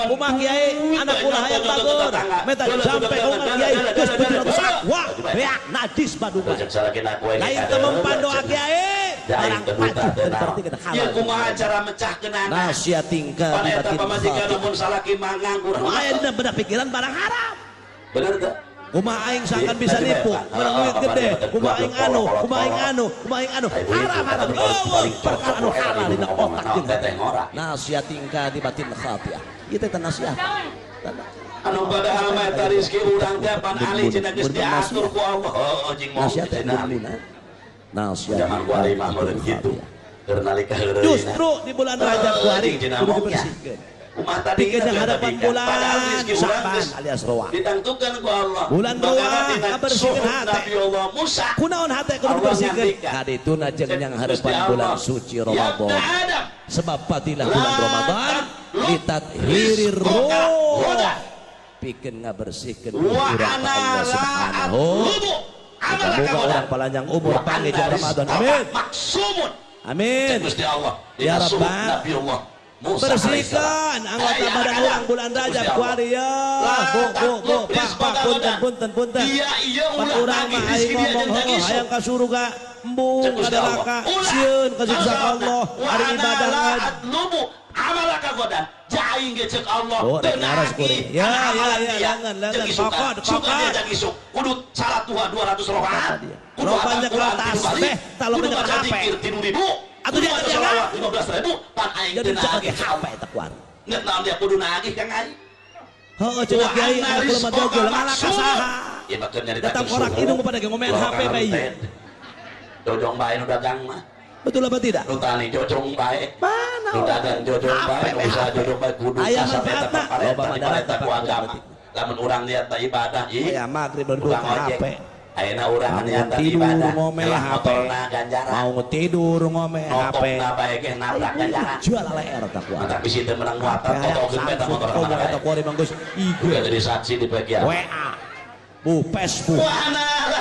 [SPEAKER 2] Kumaha kiai anak kula hayang bagur. Meta sampe ka kiai geus 700 wah, beak najis badungan. Lain teu mempan doa kiai, barang paduh berarti kita halal.
[SPEAKER 1] Ieu kumaha cara mecahkeunana?
[SPEAKER 2] Nasia tingkah di batin.
[SPEAKER 1] Pamajikan lamun salaki mah nganggur.
[SPEAKER 2] Aya dina benak pikiran barang haram.
[SPEAKER 1] Bener teu?
[SPEAKER 2] Kumaha aing sangkan bisa nipu, menang duit gede, kumaha aing anu, kumaha aing anu, kumaha aing anu, haram haram, oh, perkara anu halal dina otak jeung nasihat tingkah di batin khati'ah. Ieu teh nasihat.
[SPEAKER 1] Anu padahal mah eta rezeki urang teh pan Ali cenah geus diatur ku Allah. Oh, jeung mau cenah Ali.
[SPEAKER 2] Nasihat.
[SPEAKER 1] Zaman ku ari mah meureun kitu. Keur nalika heureuyna.
[SPEAKER 2] Justru di bulan Rajab ku ari kudu dibersihkeun.
[SPEAKER 1] Tadi
[SPEAKER 2] kita hadapan bulan Syaban alias Roa.
[SPEAKER 1] Ditangtukan ku Allah.
[SPEAKER 2] Bulan Roa ngabersihkeun hate. Kunaon hate kudu dibersihkeun? Kadituna jeung yang harapan bulan suci Ramadan. Sebab fadilah bulan Ramadan litathhirir ruh. Pikeun ngabersihkeun urang ka Allah Subhanahu. Muga urang palanjang umur panggih jeung Ramadan. Amin. Amin. Ya Rabbal. Bersihkan anggota badan orang bulan Rajab kuari ya. Bu bu bu pak pak punten punten punten. Pan urang mah aing ngomong heuh hayang ka surga embung ka neraka sieun ka siksa Allah ari ibadah
[SPEAKER 1] amalaka godan jaing ge ceuk Allah.
[SPEAKER 2] Oh, rek ngaras kuring. Ya ya ya jangan jangan pokok pokok.
[SPEAKER 1] Kudu salat duha 200 rakaat.
[SPEAKER 2] Kudu banyak tasbih, talo banyak HP.
[SPEAKER 1] Atau dia ada 15.000 pan aing teu nagih
[SPEAKER 2] HP eta kuar.
[SPEAKER 1] Net naon dia kudu nagih kang aing.
[SPEAKER 2] Heuh cenah kiai anak kula mah dogol ngalah ka saha.
[SPEAKER 1] Ieu mah keur nyaritakeun.
[SPEAKER 2] Datang korak indung pada ge ngomen HP bae ieu.
[SPEAKER 1] Jojong bae nu dagang mah.
[SPEAKER 2] Betul apa tidak?
[SPEAKER 1] Nu tani jojong bae.
[SPEAKER 2] Mana?
[SPEAKER 1] Nu dagang jojong bae, nu usaha jojong bae kudu kasar eta papareta ku agama. Lamun urang niat ibadah ieu.
[SPEAKER 2] Ya magrib berdua HP.
[SPEAKER 1] Ayeuna urang niat ibadah
[SPEAKER 2] ngomel HP. Mau tidur ngomel HP.
[SPEAKER 1] Notokna bae ge nabrak ganjaran.
[SPEAKER 2] Jual LR takwa.
[SPEAKER 1] Mata bisi teu menang muatan totokeun bae motor mana bae.
[SPEAKER 2] Eta kuari manggus IG.
[SPEAKER 1] Jadi saksi di bagian
[SPEAKER 2] WA. Bu Facebook.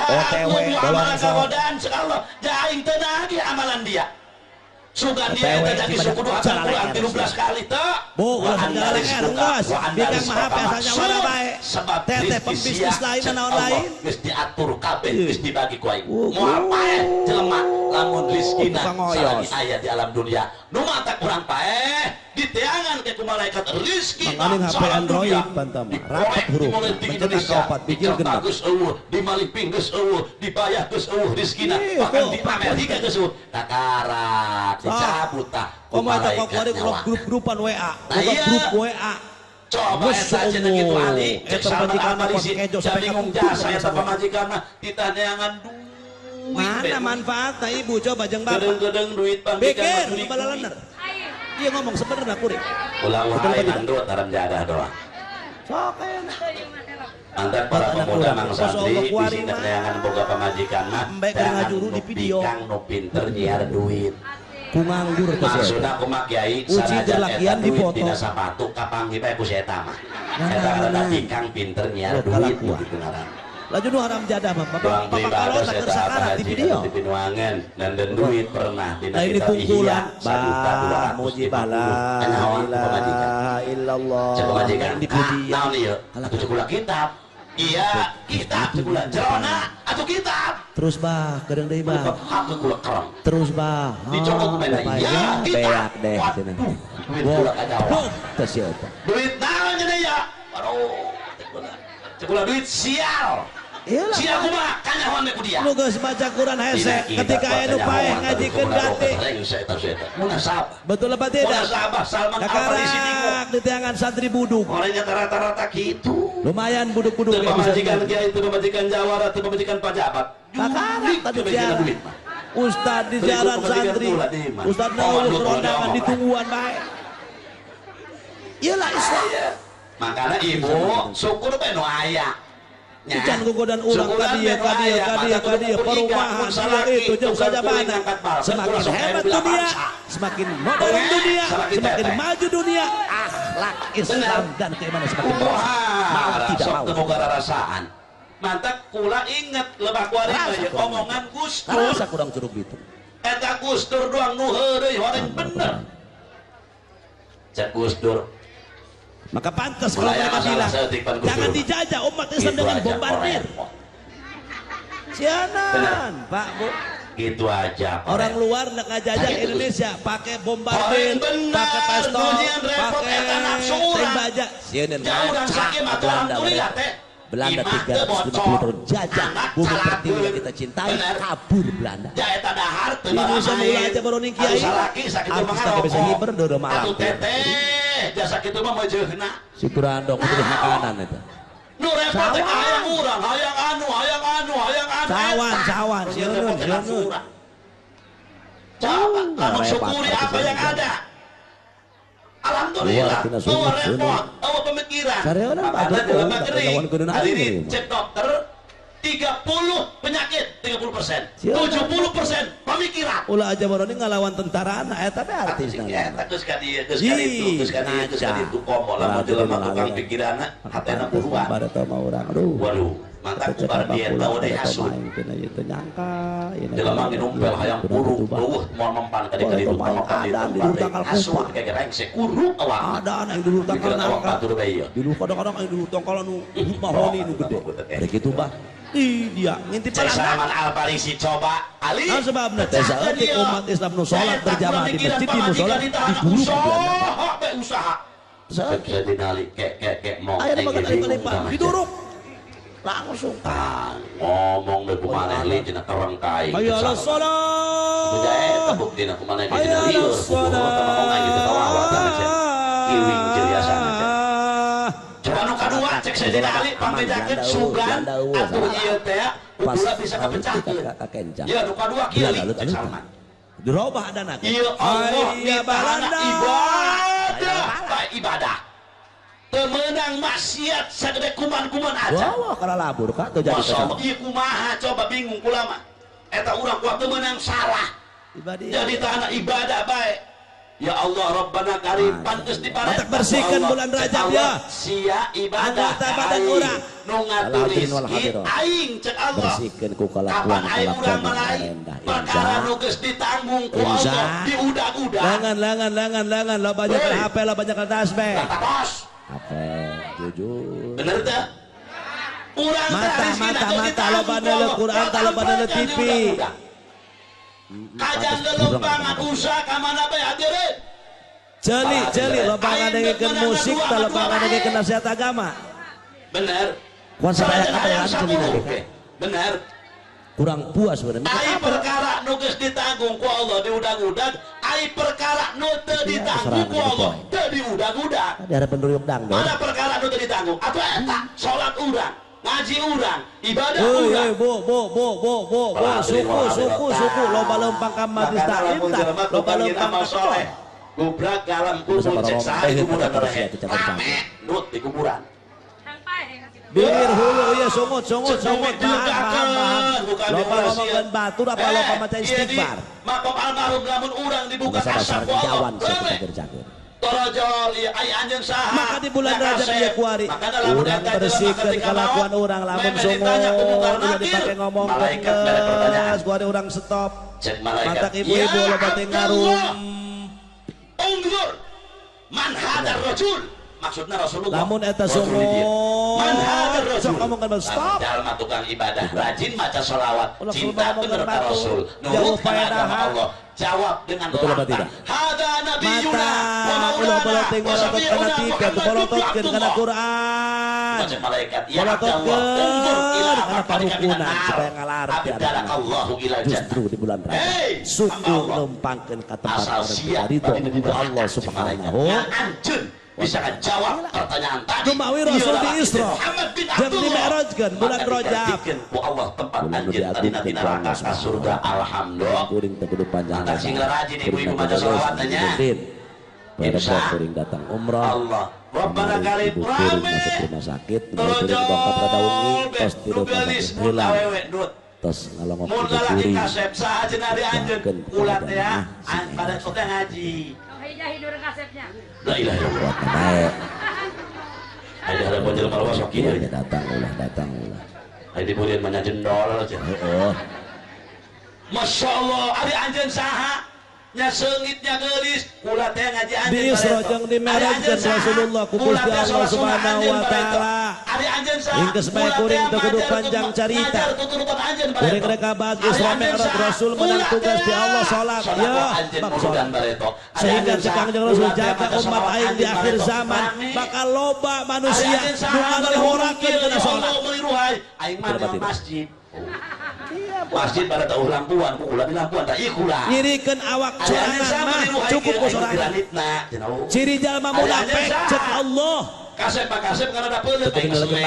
[SPEAKER 2] OTW
[SPEAKER 1] bolong Allah jaing teu nagih amalan dia. Sugan dia eta jadi suku Quran 13 kali teu.
[SPEAKER 2] Bu, ulah jalan LR geus. Bikang mah HP asalnya wara bae.
[SPEAKER 1] Sebab
[SPEAKER 2] teteh pembisnis lain naon lain
[SPEAKER 1] geus diatur kabeh geus dibagi ku aing. Moal paeh jelema lamun rezekina salagi aya di alam dunia. Nu mata kurang paeh diteangan ke ku malaikat rezeki.
[SPEAKER 2] Manganing HP Android bantam rapat huruf mencetak kaopat bijil genap.
[SPEAKER 1] Geus eueuh, di Maliping geus eueuh, di Bayah geus eueuh rezekina, bahkan di Amerika geus eueuh. Takarat dicabut tah.
[SPEAKER 2] Komo eta kuari grup-grupan WA, grup WA.
[SPEAKER 1] Coba eta cenah kitu Ali, cek Salman Al-Farisi, bingung jasa eta pamajikanna titah neangan duit.
[SPEAKER 2] Mana manfaatna ibu coba jeung bapak.
[SPEAKER 1] Gedeng-gedeng duit panggikan
[SPEAKER 2] pikir balalener. Iya ngomong sebenarnya kuring.
[SPEAKER 1] Ulah wae mandut haram jadah doang.
[SPEAKER 2] Sok enak.
[SPEAKER 1] Mantap para pemuda mang santri bisi neangan boga pamajikan mah.
[SPEAKER 2] Teangan di video.
[SPEAKER 1] Kang nu pinter nyiar duit.
[SPEAKER 2] Ku nganggur teh.
[SPEAKER 1] Maksudna kumaha kiai sanajan eta duit dina sapatu kapanggih bae ku si eta mah. Eta karena bikang pinter nyiar duit gitu ngaran.
[SPEAKER 2] Laju nu haram jadah mah bapak kalau tak sakarat di video.
[SPEAKER 1] Di pinuangan dan duit pernah dina
[SPEAKER 2] ini tungkulan
[SPEAKER 1] bah
[SPEAKER 2] mujibah la ilaha illallah.
[SPEAKER 1] Cek pamajikan naon ieu? Atuh cek ulah kitab. Iya, kitab cek ulah jerona atuh kitab.
[SPEAKER 2] Terus bah, kedeung deui bah.
[SPEAKER 1] Hak kula kereng.
[SPEAKER 2] Terus bah.
[SPEAKER 1] Dicokok ku mana? Iya, kitab.
[SPEAKER 2] Beak deh cenah.
[SPEAKER 1] Duit kula kajawa.
[SPEAKER 2] Teu sia eta.
[SPEAKER 1] Duit naon cenah ya? Aduh, cek ulah duit sial. Sial kumaha kanyahoan ku dia.
[SPEAKER 2] Nu geus maca Quran hese ketika aya nu paeh ngajikeun ganti.
[SPEAKER 1] Munasabah.
[SPEAKER 2] Betul apa tidak?
[SPEAKER 1] Munasabah Salman Al-Farisi bingung.
[SPEAKER 2] Di teangan santri buduk.
[SPEAKER 1] Orangnya rata-rata gitu.
[SPEAKER 2] Lumayan buduk-buduk
[SPEAKER 1] teu pamajikan kiai, teu pamajikan jawara, teu pamajikan pajabat.
[SPEAKER 2] Kakarak tadi ziarah. Ustad di ziarah santri. Ustad naulus rondangan ditungguan bae. Iyalah Islam.
[SPEAKER 1] Makanya ibu syukur bae nu aya.
[SPEAKER 2] Ican gogodan urang kadieu kadieu kadieu kadieu perumahan itu jauh saja mana. Semakin hebat dunia, semakin modern dunia, semakin maju dunia, akhlak Islam dan keimanan semakin merosot. Mau tidak mau.
[SPEAKER 1] Sok boga rarasaan. Mantap kula inget lebah kuari mah omongan Gus Dur.
[SPEAKER 2] Rasa kurang curug itu.
[SPEAKER 1] Eta Gus Dur doang nu heureuy horeng bener. Cek Gus Dur.
[SPEAKER 2] Maka pantas kalau mereka bilang jangan dijajah umat Islam dengan bombardir. Sianan, Pak Bu.
[SPEAKER 1] Gitu aja.
[SPEAKER 2] Orang luar nak ngajajah Indonesia pakai bombardir, pakai pistol, pakai tank baja. Sianan ngaca Belanda. Belanda 350 tahun jajah bumi pertiwi yang kita cintai, kabur Belanda. Indonesia mulai aja baru ning kiai. Artis tak bisa hiber dodo malam.
[SPEAKER 1] Jasa kitu mah meujeuhna.
[SPEAKER 2] Si turandong kudu makanan eta.
[SPEAKER 1] Nu repot teh hayang urang, hayang anu, hayang anu, hayang anu.
[SPEAKER 2] Cawan, cawan, sieun, sieun.
[SPEAKER 1] Coba lamun syukuri apa yang ada. Alhamdulillah, eueuh repot, eueuh pemikiran.
[SPEAKER 2] Sareona
[SPEAKER 1] jelema gering. Hari ini cek dokter 30 penyakit 30%, 70% pemikiran.
[SPEAKER 2] Ulah aja baru ini ngalawan tentara anak, eta teh artis.
[SPEAKER 1] Eta geus ka dieu, geus ka ditu, geus ka dieu, geus ka ditu komo lamun jelema tukang pikiranna hatena buruan. Waduh, mantap kubar dieu tau deui hasud. Jelema nginumpel hayang kuruk, leuweuh moal mempan ka dieu ka ditu, hasud kayak rengsek kuruk awak.
[SPEAKER 2] Ada anak yang dulu tangkal nangka. Dulu kadang-kadang yang dulu tangkal anu mahoni nu gede. Ari kitu bah. Ih dia ngintip
[SPEAKER 1] Salman Al-Farisi coba Ali.
[SPEAKER 2] Nah sebabna teh saeutik umat Islam nu salat berjamaah di masjid di musala diburu ku Belanda.
[SPEAKER 1] Usaha. Bisa dinali kek kek kek mong.
[SPEAKER 2] Aya makan alif diduruk. Langsung
[SPEAKER 1] ngomong be kumaneh li cenah kereng kai.
[SPEAKER 2] Hayya ala shalah.
[SPEAKER 1] Kudu eta buktina kumaneh ge cenah lieur. Kudu ngomong aing teu kawawa tah cenah. Kiwing jeung biasana cenah. Coba nu kadua cek Sayyidina Ali pangbejakeun sugan atuh ieu teh kudula bisa kapecahkeun. Ya nu kadua kieu cek Salman.
[SPEAKER 2] Dirobah adana.
[SPEAKER 1] Ieu Allah nitahana ibadah, ibadah. Teu meunang maksiat sagede kuman-kuman aja.
[SPEAKER 2] Wah, kana labur ka teu jadi.
[SPEAKER 1] Masyaallah, ieu kumaha coba bingung kula mah. Eta urang kuat teu meunang salah. Jadi tanah ibadah bae. Ya Allah Rabbana karim pantes diparet.
[SPEAKER 2] Matak bersihkan bulan Rajab ya.
[SPEAKER 1] Sia ibadah
[SPEAKER 2] anggota badan urang
[SPEAKER 1] nu ngatulis aing cek Allah.
[SPEAKER 2] Bersihkeun ku kalakuan
[SPEAKER 1] kalakuan rendah. Perkara nu geus ditanggung ku Allah diudag-udag.
[SPEAKER 2] Langan lo banyak HP lo banyak tasbih. HP jujur.
[SPEAKER 1] Bener teh? Urang
[SPEAKER 2] mata lo banyak Quran, lo banyak TV.
[SPEAKER 1] Kajang gelempangan usaha ka mana bae hadirin.
[SPEAKER 2] Jeli loba ngadengkeun musik, loba ngadengkeun nasihat agama.
[SPEAKER 1] Bener.
[SPEAKER 2] Kuasa banyak apa jeli.
[SPEAKER 1] Bener.
[SPEAKER 2] Kurang puas bener.
[SPEAKER 1] Ai perkara nu geus ditanggung ku Allah diudag-udag, ai perkara nu teu ditanggung ku Allah teu diudag-udag.
[SPEAKER 2] Di harapan ruyuk dangdut.
[SPEAKER 1] Mana perkara nu teu ditanggung? Atuh eta salat urang, ngaji urang, ibadah urang.
[SPEAKER 2] Bu, suku, loba lempang ka majlis taklim tah, loba lempang ka soleh.
[SPEAKER 1] Gubrak dalam kubur cek saha di kuburan rame, nut di kuburan.
[SPEAKER 2] Bibir hulu ieu sungut, bahan. Loba ngomongkeun batur apa loba maca istighfar.
[SPEAKER 1] Makom almarhum lamun urang dibuka kasab ku Allah.
[SPEAKER 2] Maka di bulan Rajab ieu kuari urang bersihkeun kalakuan urang lamun sungut ulah dipake ngomong geus kuari urang stop. Matak ibu-ibu loba teh ngarum.
[SPEAKER 1] Undur man hadar rajul, maksudna Rasulullah.
[SPEAKER 2] Lamun eta sungut
[SPEAKER 1] man hadar rajul
[SPEAKER 2] sok ngomongkeun stop.
[SPEAKER 1] Jalma tukang ibadah rajin maca sholawat, cinta bener ka Rasul, nurut kana agama Allah. Jawab dengan lantang. Hada nabiyuna wa maulana wa syafi'una Muhammad bin
[SPEAKER 2] kana Quran.
[SPEAKER 1] Baca malaikat ya Allah undur ila
[SPEAKER 2] kana parukunan supaya ngalarti
[SPEAKER 1] Allahu ila
[SPEAKER 2] justru di bulan Rajab suku lempangkeun ka tempat ridho Allah Subhanahu
[SPEAKER 1] bisa jawab pertanyaan tadi.
[SPEAKER 2] Lumawi Rasul di Isra jeung dimi'rajkeun bulan Rajab.
[SPEAKER 1] Ku Allah tempat anjeun tadina di neraka ka surga. Alhamdulillah.
[SPEAKER 2] Kuring teu kudu panjang.
[SPEAKER 1] Sing rajin ibu-ibu maca sholawat nya.
[SPEAKER 2] Insya kuring datang umrah.
[SPEAKER 1] Allah. Rabbana karim rame.
[SPEAKER 2] Masuk rumah sakit, kuring dongkap rada wengi, tos di rumah sakit heula. Tos ngalongok
[SPEAKER 1] mun lalaki kasep saha cenah di anjeun ulat ya pada teh ngaji. La ilaha illallah. Ada harapan jelema loba sok kieu
[SPEAKER 2] datang ulah.
[SPEAKER 1] Aya dibulieun mah jendol cenah.
[SPEAKER 2] Heeh.
[SPEAKER 1] Masyaallah, ari anjeun saha? Nya seungit nya geulis, kula teh ngaji anjeun.
[SPEAKER 2] Di Isra jeung dimi'rajkeun Rasulullah ku Gusti Allah Subhanahu wa taala.
[SPEAKER 1] Ari anjeun saha?
[SPEAKER 2] Ingkes bae kuring teu kudu panjang carita. Kuring rek bahas Isra Mi'raj Rasul menang tugas di Allah salat. Ya, bab salat. Sehingga cek Kangjeng Rasul jaga umat aing di akhir zaman bakal loba manusia nu ngalohorakeun kana salat.
[SPEAKER 1] Aing mah di masjid. Masjid pada tahu lampuan, kula di lampuan tak ikula.
[SPEAKER 2] Nyirikeun awak sorangan mah cukup ku sorangan. Ciri jalma munafik cek Allah.
[SPEAKER 1] Kasep pak kasep karena da peuleut aing semen.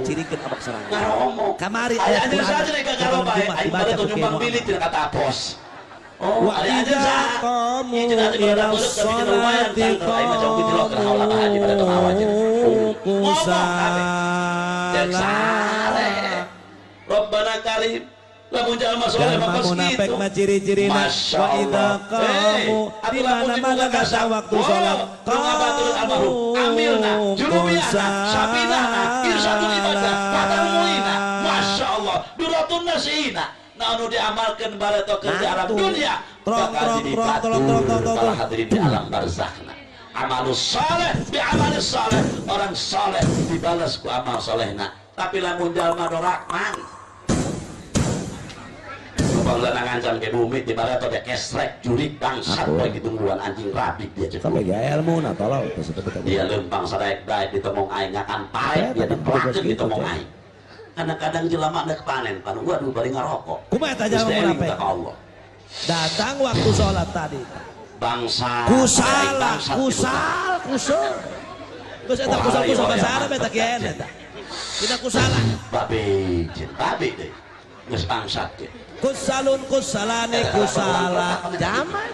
[SPEAKER 2] Cirikeun awak sorangan. Kamari ayat Quran
[SPEAKER 1] dibaca ku nyumbang bilik cenah kata apos.
[SPEAKER 2] Wa idza qamu ila sholati qamu kusala.
[SPEAKER 1] Rabbana karim lamun jalma soleh mah kos
[SPEAKER 2] munafik mah ciri-cirina wa idza qamu di mana-mana kata waktu salat
[SPEAKER 1] qamu amilna jurubiyana sabinana irsadul ibadah fatal mulina masyaallah duratun nasihina naon nu diamalkeun bareto keur di alam dunia bakal jadi batur para hadirin di alam barzakhna. Amalus saleh bi amalis saleh, orang saleh dibalas ku amal salehna. Tapi lamun jalma dorakman bangsa ngancam ke bumi di barat dia kesrek jurik bangsat bae ditungguan anjing rabik dia cek
[SPEAKER 2] sampai gaya ilmu nah tolong
[SPEAKER 1] dia lempang sadaek-daek ditemong aing ngakan paek dia dipelakeun ditemong aing. Kadang-kadang jelema nek panen pan waduh bari ngarokok
[SPEAKER 2] kumaha eta jalma munafik
[SPEAKER 1] Allah
[SPEAKER 2] datang waktu sholat tadi
[SPEAKER 1] bangsa
[SPEAKER 2] kusala kusal kusul geus eta kusal kusal bahasa Arab eta kieu eta. Tidak kusala.
[SPEAKER 1] Babi jin babi deh. Geus bangsat ge.
[SPEAKER 2] Kusalun kusalane kusala. Zaman.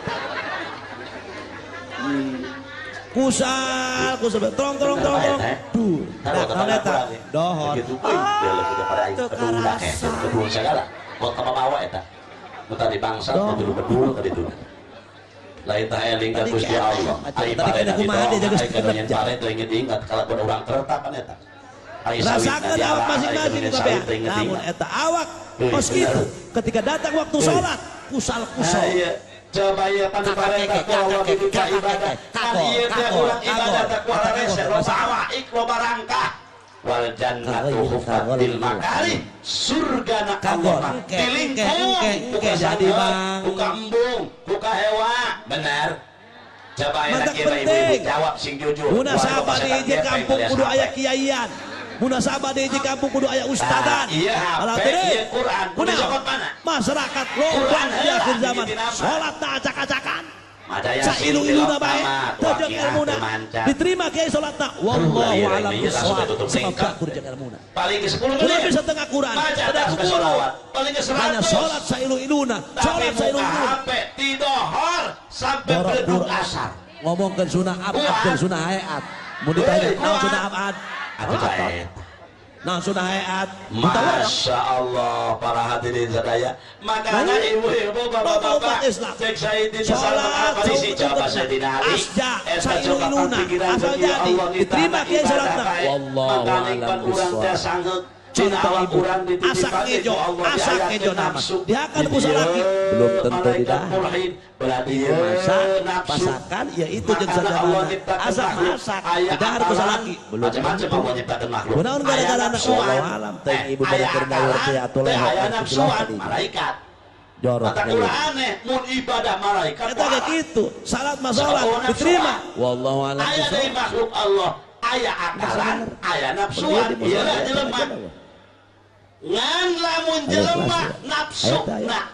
[SPEAKER 2] Kusal kusal tolong tolong tolong tolong. Duh. Nah, eta dohor.
[SPEAKER 1] Gitu euy, teu karasa. Kedua segala. Kota mamawa eta. Nu tadi bangsat kudu bedul ka ditu. Lain tah eling ka Gusti Allah. Ari pare pare teu inget-inget kalakuan urang keretapan eta.
[SPEAKER 2] Rasakan awak masing-masing kabeh. Namun eta awak kos kitu ketika datang waktu salat kusal-kusal.
[SPEAKER 1] Coba ieu panupareta ku Allah dibuka ibadah. Kan ieu teh urang ibadah teh ku hararese loba awaik loba rangkah. Wal jannatu huffat bil makarih. Surgana Allah mah dilingkung buka jadi buka embung, buka hewa. Benar. Coba enak ibu-ibu jawab sing jujur.
[SPEAKER 2] Munasabah di hiji kampung kudu aya kiaian. Munasabah di hiji kampung kudu aya ustadan.
[SPEAKER 1] Iya HP, iya Quran. Kudu dicokot mana?
[SPEAKER 2] Masyarakat loba di akhir zaman salat tak acak-acakan. Sailu-iluna bae, teu jeung ilmuna. Diterima kiai salatna. Wallahu a'lam bissawab. Sebab bakur jeung ilmuna.
[SPEAKER 1] Paling ke 10 menit.
[SPEAKER 2] Lebih setengah Quran.
[SPEAKER 1] Ada selawat. Paling ke 100.
[SPEAKER 2] Hanya salat sailu-iluna, salat sailu-iluna.
[SPEAKER 1] HP tidohor sampai beduk asar.
[SPEAKER 2] Ngomongkeun sunah abad jeung sunah hayat. Mun ditanya naon sunah abad?
[SPEAKER 1] Atuh caet.
[SPEAKER 2] Nah sunah hayat.
[SPEAKER 1] Masya Allah para hadirin sadaya. Makanya ibu-ibu bapak-bapak cek Sayyidina Salman Al-Farisi coba Sayyidina Ali
[SPEAKER 2] asja sailu-iluna asal jadi diterima kiai salatna.
[SPEAKER 1] Wallahu a'lam bishawab.
[SPEAKER 2] Contoh ibu asak kejo asak kejo nama dihakan ku salaki belum tentu didahar masak pasakan ya itu jeung sadamana asak masak didahar ku salaki belum tentu kunaon gara-gara wallahu alam teh ibu bari keur ngawur teh atuh leho
[SPEAKER 1] malaikat
[SPEAKER 2] jorok
[SPEAKER 1] aneh mun ibadah malaikat
[SPEAKER 2] eta ge kitu salat mah salat diterima wallahu alam
[SPEAKER 1] aya deui makhluk Allah aya akalan aya nafsuan ieu jelema ngan lamun jelema nafsuna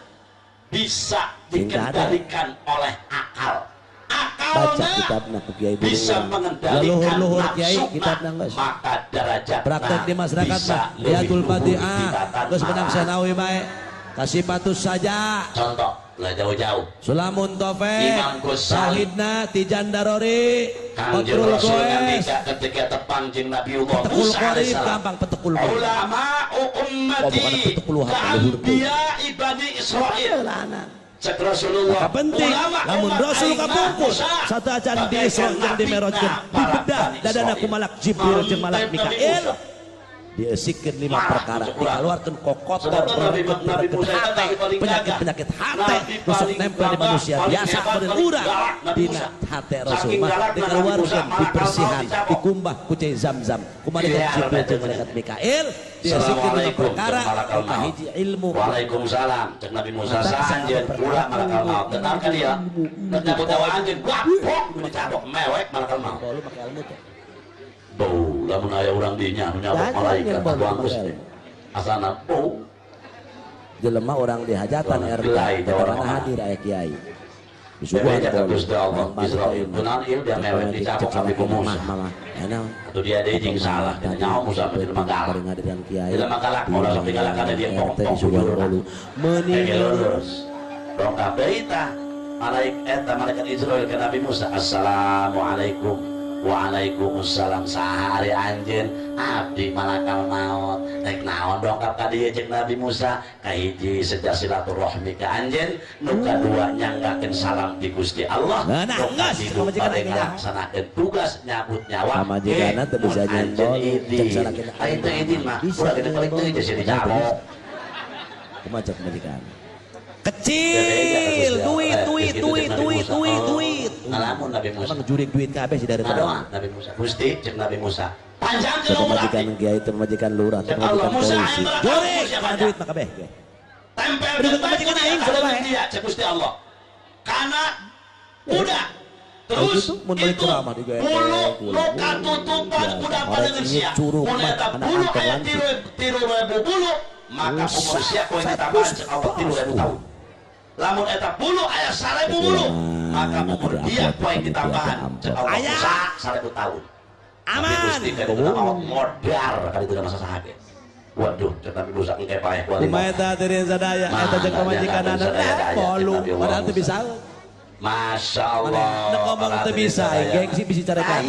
[SPEAKER 1] bisa dikendalikan oleh akal. Akalna bisa mengendalikan nafsuna, maka derajatna
[SPEAKER 2] praktek di masyarakat mah liatul badiah geus menang sanawi bae kasih patus saja.
[SPEAKER 1] Contoh lah jauh-jauh
[SPEAKER 2] Sulamun Taufik Tauhidna Tijan Darori
[SPEAKER 1] Kanjeng Rasul ngendika ketika tepang jeung Nabiullah Musa alaihissalam
[SPEAKER 2] gampang petekul
[SPEAKER 1] ulama ummati anbiya ibani Israil cek Rasulullah
[SPEAKER 2] penting lamun Rasul kapungkur satu acan di Isra jeung di Mi'rajkeun dibedah dadana ku malak Jibril jeung malak Mikail diesikeun 5 perkara dikeluarkeun kokotor penyakit-penyakit hate nusuk nempel di manusia biasa beureun urang dina hate Rasul mah dikeluarkeun dibersihan dikumbah ku cai Zam-Zam ku malaikat Jibril jeung malaikat Mikail diesikeun 5 perkara kahiji ilmu.
[SPEAKER 1] Waalaikumsalam cek Nabi Musa sanjeun kula malakal maut tenang ka dia nyabut nyawa anjeun gapok dicabok mewek malakal maut
[SPEAKER 2] lu make ilmu teh
[SPEAKER 1] bau lamun aya urang dinya nu nyabok malaikat bagus teh asana bau
[SPEAKER 2] jelema urang di hajatan RT mana hadir aya kiai disuguhan
[SPEAKER 1] Gusti Allah Israil kunaon ieu dia mewek dicabok sampai ku Musa atuh dia deui jeung salah nyaho Musa mah jelema galak jelema galak ulah sok digalakan dia tong-tong bujurna
[SPEAKER 2] meuni
[SPEAKER 1] lurus dongkap deui tah malaikat eta malaikat Israil ka Nabi Musa assalamualaikum waalaikumsalam saha ari anjeun abdi malakal maut rek naon dongkap ka dieu jeung Nabi Musa kahiji seja silaturahmi ka anjeun nu kadua nyanggakeun salam ti Gusti Allah
[SPEAKER 2] nah geus pamajikan aing
[SPEAKER 1] ngalaksanakeun tugas nyabut nyawa
[SPEAKER 2] pamajikanna teu bisa nyambol
[SPEAKER 1] jeung salakina aing teu izin mah urang gede paling teu geus dicabok
[SPEAKER 2] kumaha cek pamajikan kecil duit duit duit duit duit duit
[SPEAKER 1] ngalamun Nabi Musa
[SPEAKER 2] emang jurik duit kabeh sih dari
[SPEAKER 1] doa Nabi Musa Gusti cek Nabi Musa panjangkeun umur
[SPEAKER 2] pamajikan kiai teu pamajikan lurah teu pamajikan polisi jurik duit mah kabeh
[SPEAKER 1] tempel pamajikan aing dia cek Gusti Allah kana udah terus itu bulu nu katutupan kuda pandengeun sia mun eta bulu aya 3.000 bulu maka umur sia poe ditambahan cek Allah 3.000 tahun lamun eta bulu aya 1.000 bulu maka umur dia poe ditambahan cek Allah 1.000 tahun.
[SPEAKER 2] Aman.
[SPEAKER 1] Modar kali itu masa sahabat. Waduh, tetapi busak engke paeh kuali.
[SPEAKER 2] Kumaha eta hadirin sadaya, eta jeung pamajikanana bolu, padahal teu bisa.
[SPEAKER 1] Masya Allah.
[SPEAKER 2] Nek ngomong teu bisa, gengsi bisa carekan.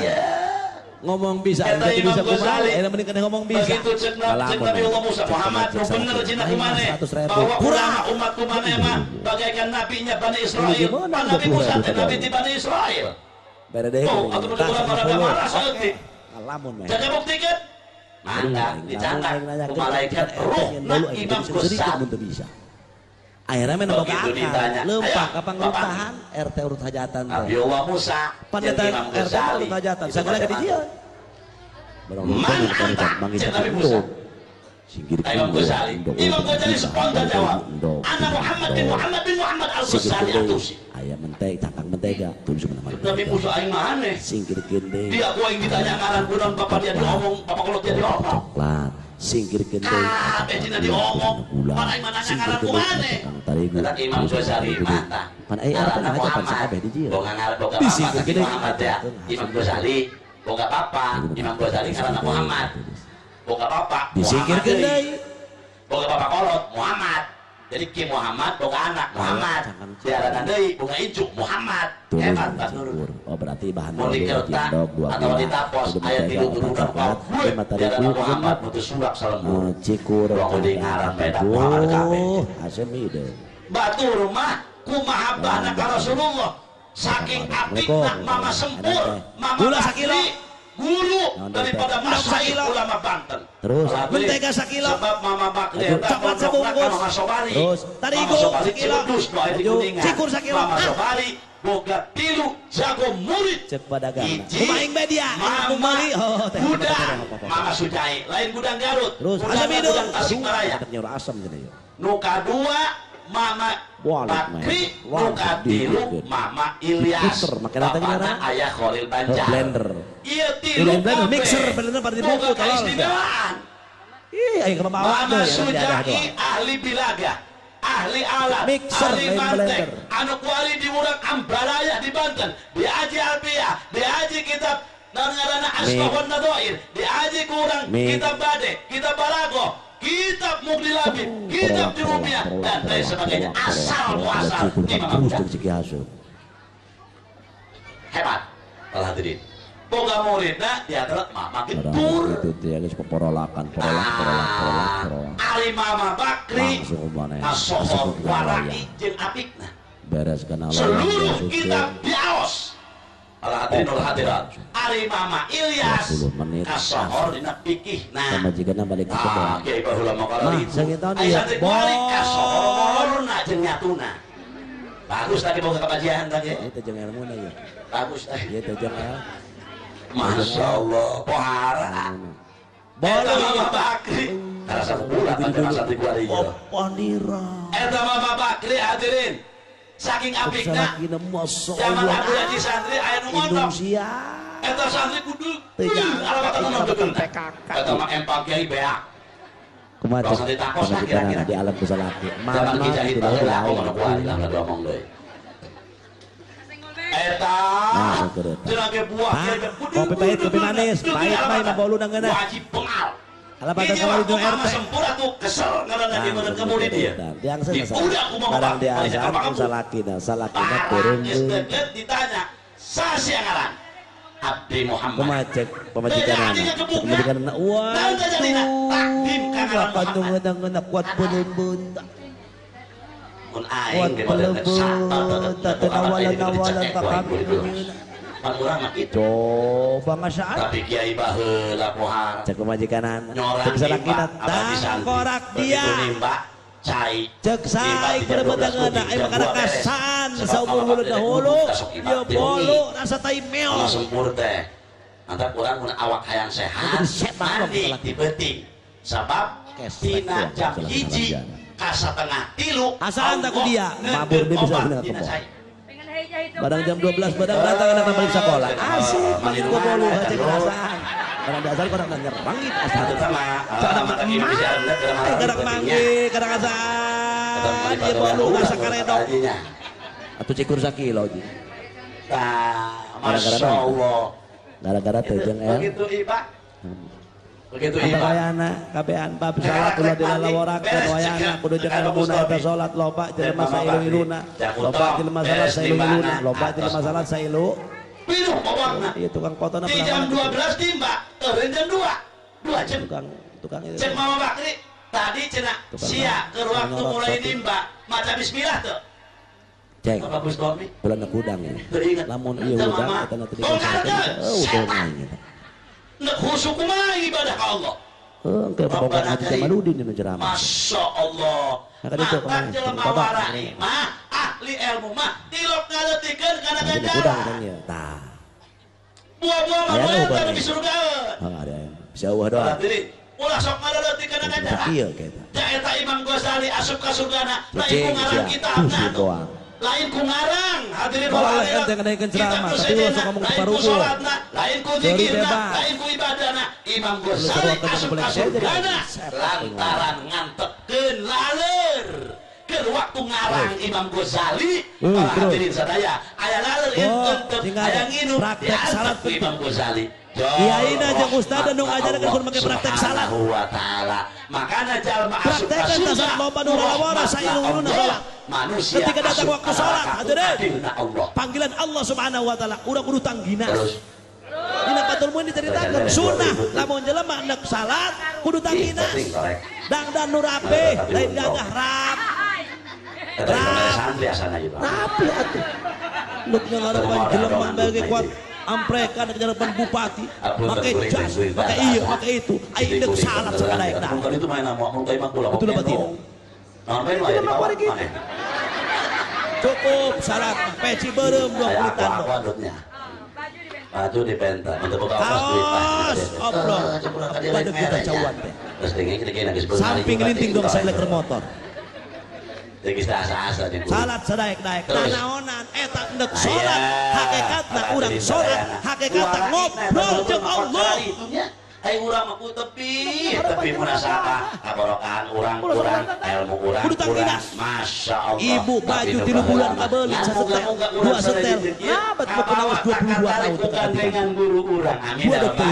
[SPEAKER 2] Ngomong bisa, teu bisa kumaha, eta mending keneh ngomong bisa.
[SPEAKER 1] Begitu cek Nabi Allah Musa, Muhammad nu bener cina kumaneh. Bahwa ulama umat kumaneh mah bagaikan nabinya Bani Israil. Pan Nabi Musa teh nabi ti Bani Israil.
[SPEAKER 2] Bere deui.
[SPEAKER 1] Oh, atuh urang rada marah saeutik.
[SPEAKER 2] Lamun mah.
[SPEAKER 1] Jaga buktikan. Mangga dicatat ku malaikat ruhna Imam Ghazali.
[SPEAKER 2] Bisa. Akhirnya mah boga akal. Leumpah ka pangrutahan RT urut hajatan teh.
[SPEAKER 1] Nabi Allah Musa
[SPEAKER 2] jeung Imam Ghazali urut hajatan sagala ka dieu.
[SPEAKER 1] Man anta cek Nabi Musa. Imam Ghazali. Imam Ghazali spontan jawab. Ana Muhammad bin Muhammad bin Muhammad Al-Ghazali At-Tusi.
[SPEAKER 2] Aya mentega, cangkang mentega, tulis mana.
[SPEAKER 1] Nabi Musa aing mah aneh.
[SPEAKER 2] Singkirkeun deui.
[SPEAKER 1] Dia ku aing ditanya ngaran kunaon bapak dia diomong, bapak kolot dia diomong.
[SPEAKER 2] Coklat, singkirkeun deui.
[SPEAKER 1] Kabeh dina diomong. Pan aing mah nanya ngaran ku maneh. Eta Imam Ghazali mah tah.
[SPEAKER 2] Pan aing ngaran Muhammad sakabeh di dieu.
[SPEAKER 1] Boga ngaran boga bapak Muhammad ya. Imam Ghazali boga bapak, Imam Ghazali ngaranna Muhammad. Boga bapak
[SPEAKER 2] disingkirkeun deui.
[SPEAKER 1] Boga bapak kolot Muhammad. Jadi Ki Muhammad boga anak Muhammad. Diaranan deui boga incu Muhammad. Hebat Pak Nur.
[SPEAKER 2] Oh berarti bahan
[SPEAKER 1] mun dikerta atau ditapos aya tilu turunan paut. Diaranan Muhammad mutu surak salembur.
[SPEAKER 2] Cikur
[SPEAKER 1] di ngaran beda Muhammad kabeh.
[SPEAKER 2] Asem hideung.
[SPEAKER 1] Batur mah kumaha bahna ka Rasulullah. Saking apikna Mama Sempur, Mama Bakri, guru daripada masyayikh ulama Banten.
[SPEAKER 2] Terus mentega sakilo.
[SPEAKER 1] Sebab Mama Bakri
[SPEAKER 2] coklat sebungkus.
[SPEAKER 1] Mama Sobari.
[SPEAKER 2] Terus tarigu sakilo. Cikur sakilo.
[SPEAKER 1] Mama Sobari boga tilu jago murid.
[SPEAKER 2] Cek padagang. Kumaha aing bae dia?
[SPEAKER 1] Mama gudang Mama Sujai, lain gudang Garut.
[SPEAKER 2] Terus asam hidup.
[SPEAKER 1] Gudang Tasikmalaya.
[SPEAKER 2] Nyaur asam cenah ieu.
[SPEAKER 1] Nu kadua Mama Bakri, nu katilu Mama Ilyas, bapana ayah Khalil Banjar.
[SPEAKER 2] Blender.
[SPEAKER 1] Ieu tilu
[SPEAKER 2] blender, mixer, blender pada dibuku tolol. Ih, aing kebawa
[SPEAKER 1] Mama Sujai ahli bilaga, ahli alat,
[SPEAKER 2] mixer,
[SPEAKER 1] ahli mantek, anu kuari di urang Ambalaya di Banten, diaji Alfiah, diaji kitab ngaranna Asbahun Nadhair, diaji ku urang kitab Bade, kitab Balago, kitab Mugni Labib, kitab Jurumiyah, dan lain sebagainya. Asal muasal Imam Ghazali. Hebat. Para hadirin. Boga muridna di antara Mama Gentur.
[SPEAKER 2] Itu dia geus peporolakan, porolak, porolak, porolak, porolak.
[SPEAKER 1] Ali Mama Bakri kasohor warai jeung apikna.
[SPEAKER 2] Beres kana
[SPEAKER 1] seluruh kitab diaos. Para hadirin wal hadirat. Ari Mama Ilyas kasohor dina pikihna.
[SPEAKER 2] Pamajikanna balik ke kebon.
[SPEAKER 1] Ah, kiai baheula mah kalau
[SPEAKER 2] Mah,
[SPEAKER 1] itu.
[SPEAKER 2] sakitu
[SPEAKER 1] Ai
[SPEAKER 2] dia.
[SPEAKER 1] santri kuari kasohor molorna jeung nyatuna. Bagus tadi boga kabajian tadi.
[SPEAKER 2] Ieu teh jeung elmuna ieu.
[SPEAKER 1] Bagus tadi.
[SPEAKER 2] Ieu teh jeung el.
[SPEAKER 1] Masya Allah, pohara.
[SPEAKER 2] Bolu
[SPEAKER 1] Mama Bakri. Karena satu bulan kan santri kuari ieu.
[SPEAKER 2] Panira.
[SPEAKER 1] Eta Mama Bakri hadirin. Saking apikna zaman Abu Haji santri aya nu mondok. Eta santri kudu alamat nu nonton
[SPEAKER 2] PKK.
[SPEAKER 1] Eta mah empang kiai beak.
[SPEAKER 2] Kumaha
[SPEAKER 1] Kalau santri takos lah kira-kira.
[SPEAKER 2] Di alam kusalaki.
[SPEAKER 1] Zaman Ki Jahit baheula aku ngono kuari lah ngomong deui. Eta cenah ge buah kiai kudu.
[SPEAKER 2] Kopi pahit, kopi manis, pahit mah imah bolu ngeunah.
[SPEAKER 1] Wajib pengal.
[SPEAKER 2] Alamat kamari nu RT.
[SPEAKER 1] Sempur atuh kesel ngaranna di meureun ka murid ieu.
[SPEAKER 2] Diangsa
[SPEAKER 1] Barang
[SPEAKER 2] diangsa ku salakina, salakina turun.
[SPEAKER 1] Ditanya, "Sasa ngaran?" Abdi Muhammad.
[SPEAKER 2] Kumaha cek pamajikanana? Pamajikanana, "Wah,
[SPEAKER 1] takdim ka
[SPEAKER 2] ngaran Muhammad." Kuat beuleum-beunta.
[SPEAKER 1] Mun aing ge
[SPEAKER 2] beuleum-beunta teu nawalan-nawalan ka kami.
[SPEAKER 1] Pan urang mah kitu.
[SPEAKER 2] Coba ngasaan.
[SPEAKER 1] Tapi kiai baheula pohara.
[SPEAKER 2] Cek pamajikanana. Cek salakina tangkorak dia.
[SPEAKER 1] Cai.
[SPEAKER 2] Cek saing berebut-rebutan aing makana kasaan saumur hulu dahulu. Ieu bolu rasa tai meong.
[SPEAKER 1] Sempur teh. Antara urang mun awak hayang sehat, mandi di beuting. Sabab tina jam 1 ka 2:30
[SPEAKER 2] asaan tak ku dia mabur dia bisa bener kebon. Barang jam 12 barang datang anak balik sekolah. Asik mangit ku bolu hati perasaan. Barang dasar korang nyerangit asal. Kadang manggih, kadang asaan. Dia bolu rasa karedok. Atau cikur sakilo ji.
[SPEAKER 1] Masya Allah.
[SPEAKER 2] Gara-gara teh jeung el.
[SPEAKER 1] Begitu iba. Begitu iba.
[SPEAKER 2] Wayana kabehan bab salat ulah dilalaworakeun wayana kudu jeung ilmuna eta salat loba jelema sailu-iluna. Loba jelema salat sailu-iluna, loba jelema salat sailu.
[SPEAKER 1] Pinuh bawangna.
[SPEAKER 2] Iya tukang potona
[SPEAKER 1] di jam 12 timba, eureun jam 2. 2 jam.
[SPEAKER 2] Tukang itu.
[SPEAKER 1] Cek Mama Bakri tadi cenah sia keur waktu mulai nimba maca bismillah tuh.
[SPEAKER 2] Cek. Bulan kudang ya. Lamun ieu hudang eta na teu dikasih.
[SPEAKER 1] Nek khusyuk kumaha ibadah ka Allah.
[SPEAKER 2] Heuh, engke pabongkar Haji Jamaludin nu ceramah.
[SPEAKER 1] Masya Allah.
[SPEAKER 2] Maka
[SPEAKER 1] jelema warai mah ahli ilmu mah tilok ngaleutikeun kana ganjaran.
[SPEAKER 2] Tah.
[SPEAKER 1] Buah-buah mah moal di surgaeun.
[SPEAKER 2] Heuh, ada bisa eueuh doa.
[SPEAKER 1] Ulah sok ngaleutik kana ganjaran.
[SPEAKER 2] Ieu kitu.
[SPEAKER 1] Da eta Imam Ghazali asup ka surgana, lain ku ngarang kitabna. Lain ku ngarang, hadirin wal hadirat.
[SPEAKER 2] Ceramah, tapi ulah sok ngomong
[SPEAKER 1] lain ku salatna, lain ku zikirna, lain ku ibadahna. Imam Ghazali asup ka surgana lantaran ngantepkeun laleur. Keur waktu ngarang Imam Ghazali, para hadirin sadaya, aya laleur entep, aya nginum,
[SPEAKER 2] praktek salat
[SPEAKER 1] Imam Ghazali.
[SPEAKER 2] Kiaina jeung ustad nu ngajarkeun kudu make praktek salat.
[SPEAKER 1] Wa taala. Makana jalma asup ka
[SPEAKER 2] praktekeun
[SPEAKER 1] surga.
[SPEAKER 2] Salat loba nu lalawara sailuluna salat.
[SPEAKER 1] Manusia
[SPEAKER 2] ketika datang waktu salat, hadirin.
[SPEAKER 1] Panggilan
[SPEAKER 2] Allah Subhanahu wa taala, urang kudu tangginas.
[SPEAKER 1] Terus
[SPEAKER 2] Dina Fathul Muin diceritakeun sunnah lamun jelema nek salat kudu tangginas. Dangdan nu rapi, lain gagah rap. Rapi atuh. Nuk ngarepan jelema bagi kuat amprekan ke depan bupati, pakai jas, pakai iya, pakai itu, ayo dek salat sekadaek dah. Betul apa tidak? Cukup salat, peci berem 20 tanduk.
[SPEAKER 1] Baju dipenta,
[SPEAKER 2] kaos, oblong, pada kita cawan teh. Samping linting dong saya leker motor. Salat sadaek-daek, nanaonan, eta ndek salat, hakikatna urang salat, hakikatna ngobrol jeung Allah.
[SPEAKER 1] Ai urang mah ku tepi, tepi munasabah, kaborokan urang kurang, ilmu urang kurang. Masya Allah.
[SPEAKER 2] Ibu baju 3 bulan kabeuli sasetel, 2 setel. Abad pokona 22 tahun teu
[SPEAKER 1] dengan guru urang. Amin. Eta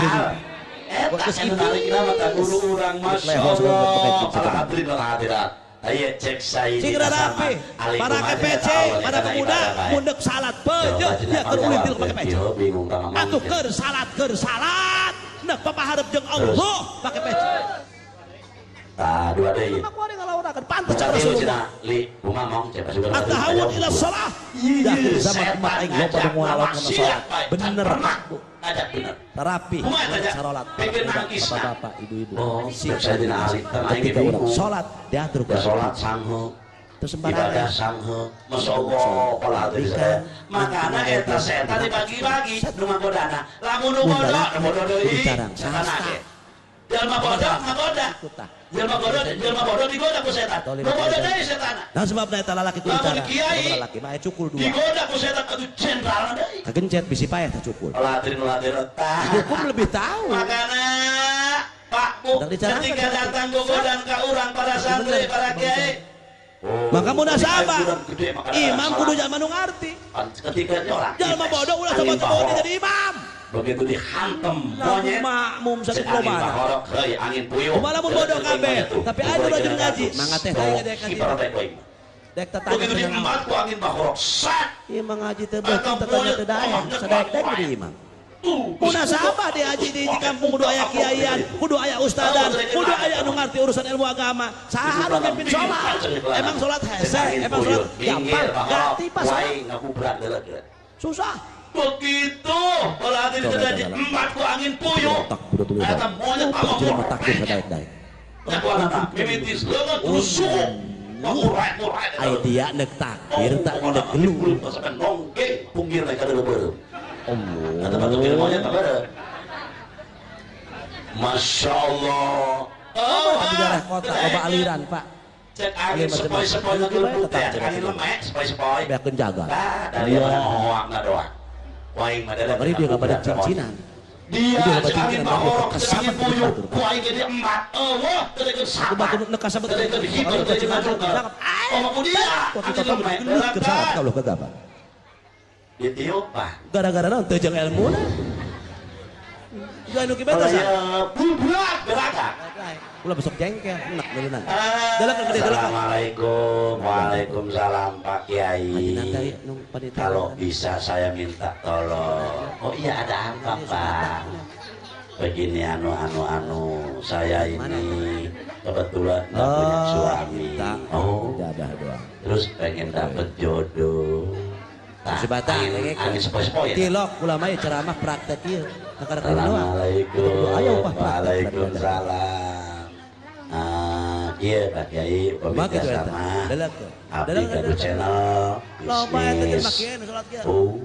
[SPEAKER 1] anu narik mah ka guru urang, Masya Allah. Alhamdulillah hadirat. Ayo cek
[SPEAKER 2] sing rapi, para KPC, para pemuda, mundek salat peje, ya keur ulin tilok pake peci. Atuh keur salat, nek papaharep jeung Allah pake peci.
[SPEAKER 1] Tah dua deui.
[SPEAKER 2] Pantes Rasulullah. At-tahawun ila shalah. Dah zaman umat aing loba nu ngalawan kana salat. Bener.
[SPEAKER 1] Bener.
[SPEAKER 2] Rapi, sarolat, bapak-bapak, ibu-ibu.
[SPEAKER 1] Sing
[SPEAKER 2] ketika urang salat diatur ku
[SPEAKER 1] salat sanghe.
[SPEAKER 2] Terus sembarangan.
[SPEAKER 1] Ibadah sanghe. Masyaallah kalau hadirin sadaya. Makana eta setan dibagi-bagi nu ngagodana. Lamun nu goda, nu bodoh deui. Setan ake. Jelma bodoh ngagoda. Jelma bodoh, jelma bodoh digoda ku setan. Nu bodoh deui setan.
[SPEAKER 2] Nah sebabna eta lalaki kudu cara. Lalaki mah cukul dua.
[SPEAKER 1] Digoda ku setan atuh jenderal deui.
[SPEAKER 2] Kagencet bisi paeh tah cukul.
[SPEAKER 1] Hadirin hadirat.
[SPEAKER 2] Hukum lebih tahu.
[SPEAKER 1] Makana Pak Bu ketika datang gogodan ka urang para santri, para kiai.
[SPEAKER 2] Maka munasabah imam kudu jalma nu ngarti.
[SPEAKER 1] Ketika nyorak.
[SPEAKER 2] Jalma bodoh ulah coba-coba jadi imam.
[SPEAKER 1] Begitu dihantem monyet
[SPEAKER 2] makmum sakit lobana.
[SPEAKER 1] Angin puyuh.
[SPEAKER 2] Kumaha lamun bodoh kabeh, tapi aya rajin ngaji, mangga teh teh dek ngaji. Dek tatanya.
[SPEAKER 1] Begitu diembat ku angin bahorok, sat.
[SPEAKER 2] Ieu mah ngaji teh beuki tatanya teh daek, sadaek-daek jadi imam. Munasabah di haji di kampung kudu aya kiaian, kudu aya ustadan, kudu aya anu ngarti urusan ilmu agama. Saha nu mimpin salat? Emang salat hese, emang salat gampang, ganti pas. Susah.
[SPEAKER 1] Begitu kalau hadirin terjadi empat ku angin puyuh. Eta monyet
[SPEAKER 2] jelema takdir sadaek-daek.
[SPEAKER 1] Mimiti leungeun terus suku.
[SPEAKER 2] Ai dia neuk takbir tak neuk geluh.
[SPEAKER 1] Sampai nonggeng punggir ka leubeureup.
[SPEAKER 2] Allah.
[SPEAKER 1] Kata batu monyet apa ada? Masya Allah.
[SPEAKER 2] Oh, di daerah kota loba aliran, Pak.
[SPEAKER 1] Cek angin sepoi-sepoi ngegelebut ya. Angin lemek sepoi-sepoi.
[SPEAKER 2] Beakeun jaga.
[SPEAKER 1] Dari hoakna doa. Waing mah
[SPEAKER 2] dia nggak pada cincinan.
[SPEAKER 1] Dia angin bahorok, angin puyuh, ku aing jadi empat. Allah, teu sabat.
[SPEAKER 2] Teu
[SPEAKER 1] hibur, teu ngajukar. Oh, ku dia. Angin lemek.
[SPEAKER 2] Keur salat kaulah kegabah.
[SPEAKER 1] Ditiup, Pak.
[SPEAKER 2] Gara-gara naon teu jeung ilmuna. Itu anu kieu teh.
[SPEAKER 1] Bublak berangkat.
[SPEAKER 2] Ulah besok jengkel, enak duluna. Dalakan gede dalakan.
[SPEAKER 1] Assalamualaikum. Waalaikumsalam Pak Kiai. Kalau bisa saya minta tolong. Oh iya ada apa Pak? Begini anu saya ini kebetulan nggak punya suami. Oh, terus pengen dapet jodoh. Angin sepoi-sepoi ya.
[SPEAKER 2] Tilok ulama ya ceramah praktek ieu.
[SPEAKER 1] Assalamualaikum. Waalaikumsalam. Iya Pak Kiai, pemirsa sama. Abdi gaduh channel bisnis. Oh.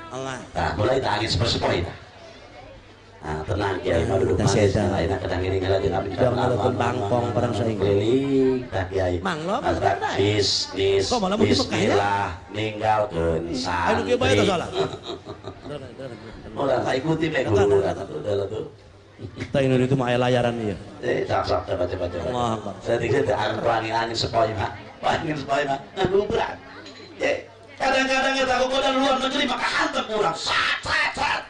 [SPEAKER 1] Nah, mulai tak angin sepoi-sepoi. Nah, tenang Kiai, mah duduk manis, lainnya kadang ini ngelajin abdi
[SPEAKER 2] ngaleukeun bangkong barang saing.
[SPEAKER 1] Keliling tah Kiai. Bisnis, bismillah, ninggalkeun santri. Orang tak ikuti bae guru kata tuh.
[SPEAKER 2] Tah ini itu mah aya layaran ieu.
[SPEAKER 1] Sok coba.
[SPEAKER 2] Allah Akbar.
[SPEAKER 1] Saya tinggal angin sepoi mah. Angin sepoi mah ngubrak. Kadang-kadang eta kokodan luar negeri maka hantep urang. Sat sat sat.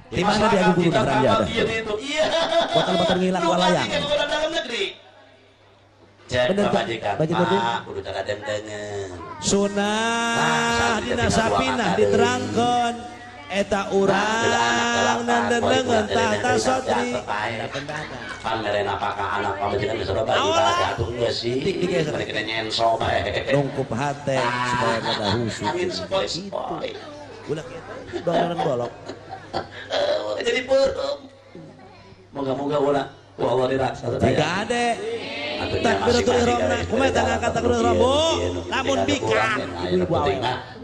[SPEAKER 2] Di mana dia guru haram ya ada?
[SPEAKER 1] Iya.
[SPEAKER 2] Botan-botan ngilang walayang.
[SPEAKER 1] Bener Pak, kudu dendengen.
[SPEAKER 2] Sunah dina sapinah diterangkeun eta urang nendengen tahta sotri.
[SPEAKER 1] Pan mere napakah anak pamajikan geus loba ibadah atuh geus sih. Mereka nyenso bae.
[SPEAKER 2] Nungkup hate supaya kada husuk.
[SPEAKER 1] Angin sepoi-sepoi.
[SPEAKER 2] Ulah kitu doang bolok.
[SPEAKER 1] Jadi peureum. Moga-moga ulah ku Allah diraksa sadaya.
[SPEAKER 2] Tidak ada. Takbiratul ihramna kumaha teh ngangkat takbiratul ihram Bu? Lamun bikang ibu-ibu awe.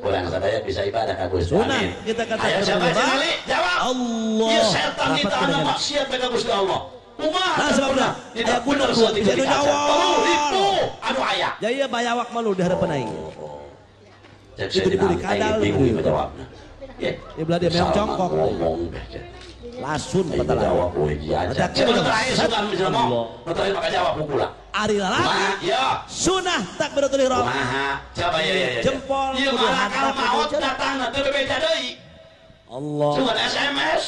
[SPEAKER 1] Urang sadaya bisa ibadah ka Gusti.
[SPEAKER 2] Sunah kita kata
[SPEAKER 1] jawab.
[SPEAKER 2] Allah.
[SPEAKER 1] Ieu setan ditahana maksiat ka Gusti Allah. Kumaha?
[SPEAKER 2] Nah sebabna aya gunung dua bisa nu nyawa.
[SPEAKER 1] Itu anu aya.
[SPEAKER 2] Ya ieu bayawak malu di harapan aing.
[SPEAKER 1] Itu
[SPEAKER 2] dibeli kadal
[SPEAKER 1] bingung jawabna.
[SPEAKER 2] Ya belah dia meong congkok. Lasun kata
[SPEAKER 1] jawab
[SPEAKER 2] Ari lalaki sunah takbiratul ihram. Jempol kudu handap
[SPEAKER 1] maot datangna teu bebeda deui.
[SPEAKER 2] Allah.
[SPEAKER 1] Sugan SMS.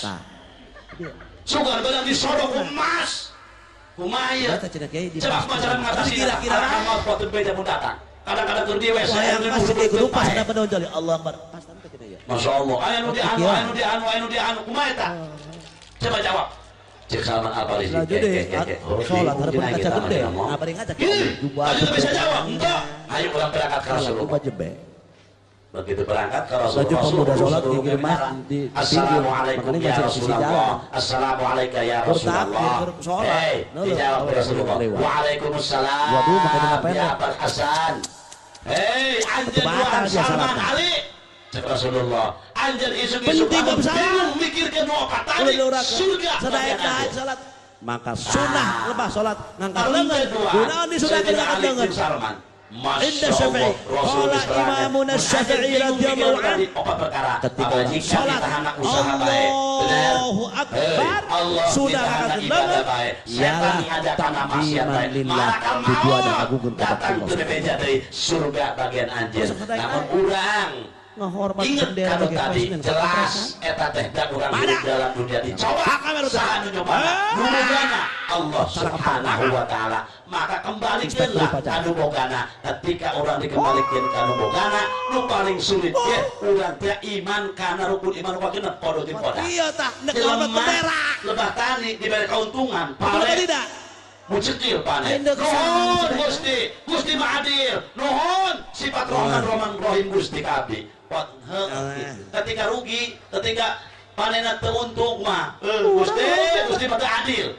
[SPEAKER 1] Sugan beunang disodok emas. Kumaha ieu? Coba cara mengatasi
[SPEAKER 2] kira-kira
[SPEAKER 1] maot teu beda mun datang. Kadang-kadang keur di WC
[SPEAKER 2] kudu pas ada penonjol Allah Akbar. Pas tante kita ya.
[SPEAKER 1] Masya Allah. Aya nu di anu, aya nu di anu, aya nu di anu. Kumaha eta? Coba jawab. Cek Salman Al-Farisi.
[SPEAKER 2] Salat harapan kaca gede. Apa ngaca?
[SPEAKER 1] Ayo bisa jawab. Enggak. Ayo pulang berangkat ke Rasulullah. Begitu berangkat ke Rasulullah.
[SPEAKER 2] Laju pemuda sholat di rumah di
[SPEAKER 1] Assalamualaikum ya Rasulullah. Assalamualaikum ya Rasulullah. Hei, dijawab Rasulullah. Waalaikumsalam.
[SPEAKER 2] Waduh, makanya ngapain?
[SPEAKER 1] Ya Abul Hasan. Hei, anjeun Tuhan Salman Ali. Cek Rasulullah. Anjeun isuk-isuk bingung mikirkeun nu opat tadi. Surga.
[SPEAKER 2] Sadaek salat. Maka sunah lebah salat ngangkat lengan. Gunaon disunahkeun ngangkat lengan. Inda Syafi'i qala Imamuna Syafi'i radhiyallahu anhu
[SPEAKER 1] ketika
[SPEAKER 2] salat Allahu akbar sudah angkat lengan ialah takziman lillah tujuan agungkeun kepada Allah
[SPEAKER 1] dari surga bagian anjeun. Namun urang
[SPEAKER 2] ngahormat
[SPEAKER 1] ingat
[SPEAKER 2] bendera
[SPEAKER 1] kalau
[SPEAKER 2] bagi
[SPEAKER 1] tadi
[SPEAKER 2] presiden
[SPEAKER 1] jelas eta teh da urang hidup dalam dunia dicoba saha nu nyobana nu bogana Allah Subhanahu wa taala, maka kembalikanlah kanu bogana. Ketika orang dikembalikan kanu bogana nu paling sulit ge urang teh iman kana rukun iman wagenep podo ti poda.
[SPEAKER 2] Iya tah nek ngahormat bendera
[SPEAKER 1] lebah tani diberi keuntungan pare
[SPEAKER 2] tidak
[SPEAKER 1] mucekil panen. Nuhun Gusti, Gusti Ma'adil. Nuhun sifat Rahman Rahman Rahim Gusti kabdi. Ketika rugi, ketika panenna teu untung mah, Gusti, Gusti mah teu adil.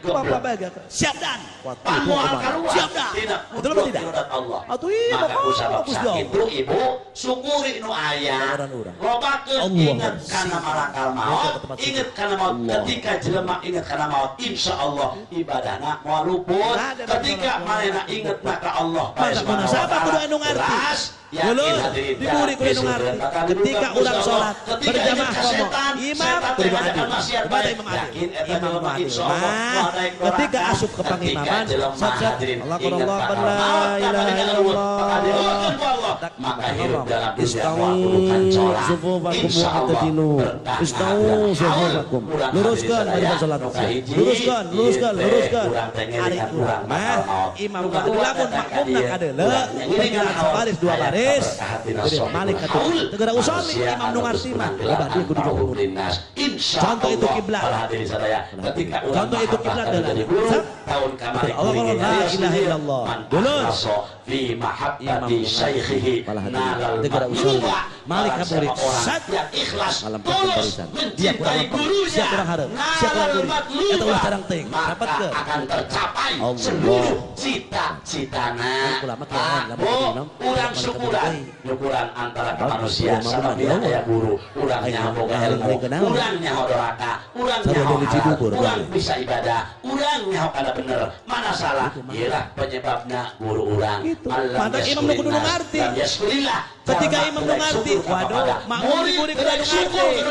[SPEAKER 2] Siap dan.
[SPEAKER 1] Pan moal karuan.
[SPEAKER 2] Siap dan.
[SPEAKER 1] Tidak.
[SPEAKER 2] Betul apa tidak?
[SPEAKER 1] Allah.
[SPEAKER 2] Atuh iya
[SPEAKER 1] maka kusabab sakitu ibu syukuri nu aya. Lobakeun inget kana malakal maut, inget kana maut. Ketika jelema inget kana maut, insyaallah ibadahna moal luput. Ketika manehna inget ka Allah
[SPEAKER 2] subhanahu wa ta'ala,
[SPEAKER 1] jelas
[SPEAKER 2] Dulur diburi kudu nu ngarti. Ketika urang salat berjamaah komo imam kudu adil. Kepada imam adil. Imam nu adil mah ketika asup ke pangimaman sat Allah Allah la ilaha illallah.
[SPEAKER 1] Maka hidup dalam dunia
[SPEAKER 2] Istawu sufufakum wa'tadilu. Istawu sufufakum. Luruskan barisan salat. Luruskan, luruskan, luruskan. Ari urang mah imam kudu lamun makmumna kadeuleu tinggal sabaris dua baris. Jadi malik katuh. Tegera usolli imam nu ngarti mah lebah dia kudu jauh. Contoh itu kiblat. Contoh itu kiblat adalah Allah la ilaha illallah. Dulur
[SPEAKER 1] fi mahabbati syaikhihi nalal
[SPEAKER 2] tegera usolli. Malik kaburi sat
[SPEAKER 1] yang ikhlas
[SPEAKER 2] tulus dia kurang
[SPEAKER 1] gurunya,
[SPEAKER 2] sia kurang hareup, sia kurang guru. Eta ulah carang teuing,
[SPEAKER 1] maka akan tercapai seluruh cita-citana. Urang syukuran, syukuran antara manusia sama dia aya guru, urang nyaho boga ilmu, urang nyaho doraka, urang nyaho halal, urang bisa ibadah, urang nyaho kada bener, mana salah, iyalah penyebabnya guru urang.
[SPEAKER 2] Maka imam nu kudu ngarti. Ketika imam nu ngarti, waduh, makmum diburi kudu ngarti.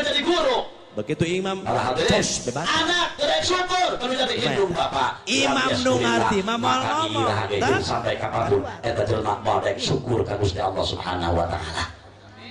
[SPEAKER 1] Jadi guru.
[SPEAKER 2] Begitu imam cos bebas.
[SPEAKER 1] Anak kudu syukur kudu jadi indung bapak.
[SPEAKER 2] Imam nu ngarti, mamal ngomong.
[SPEAKER 1] Sampai kapanpun eta jelema moal rek syukur ka Gusti Allah Subhanahu wa taala.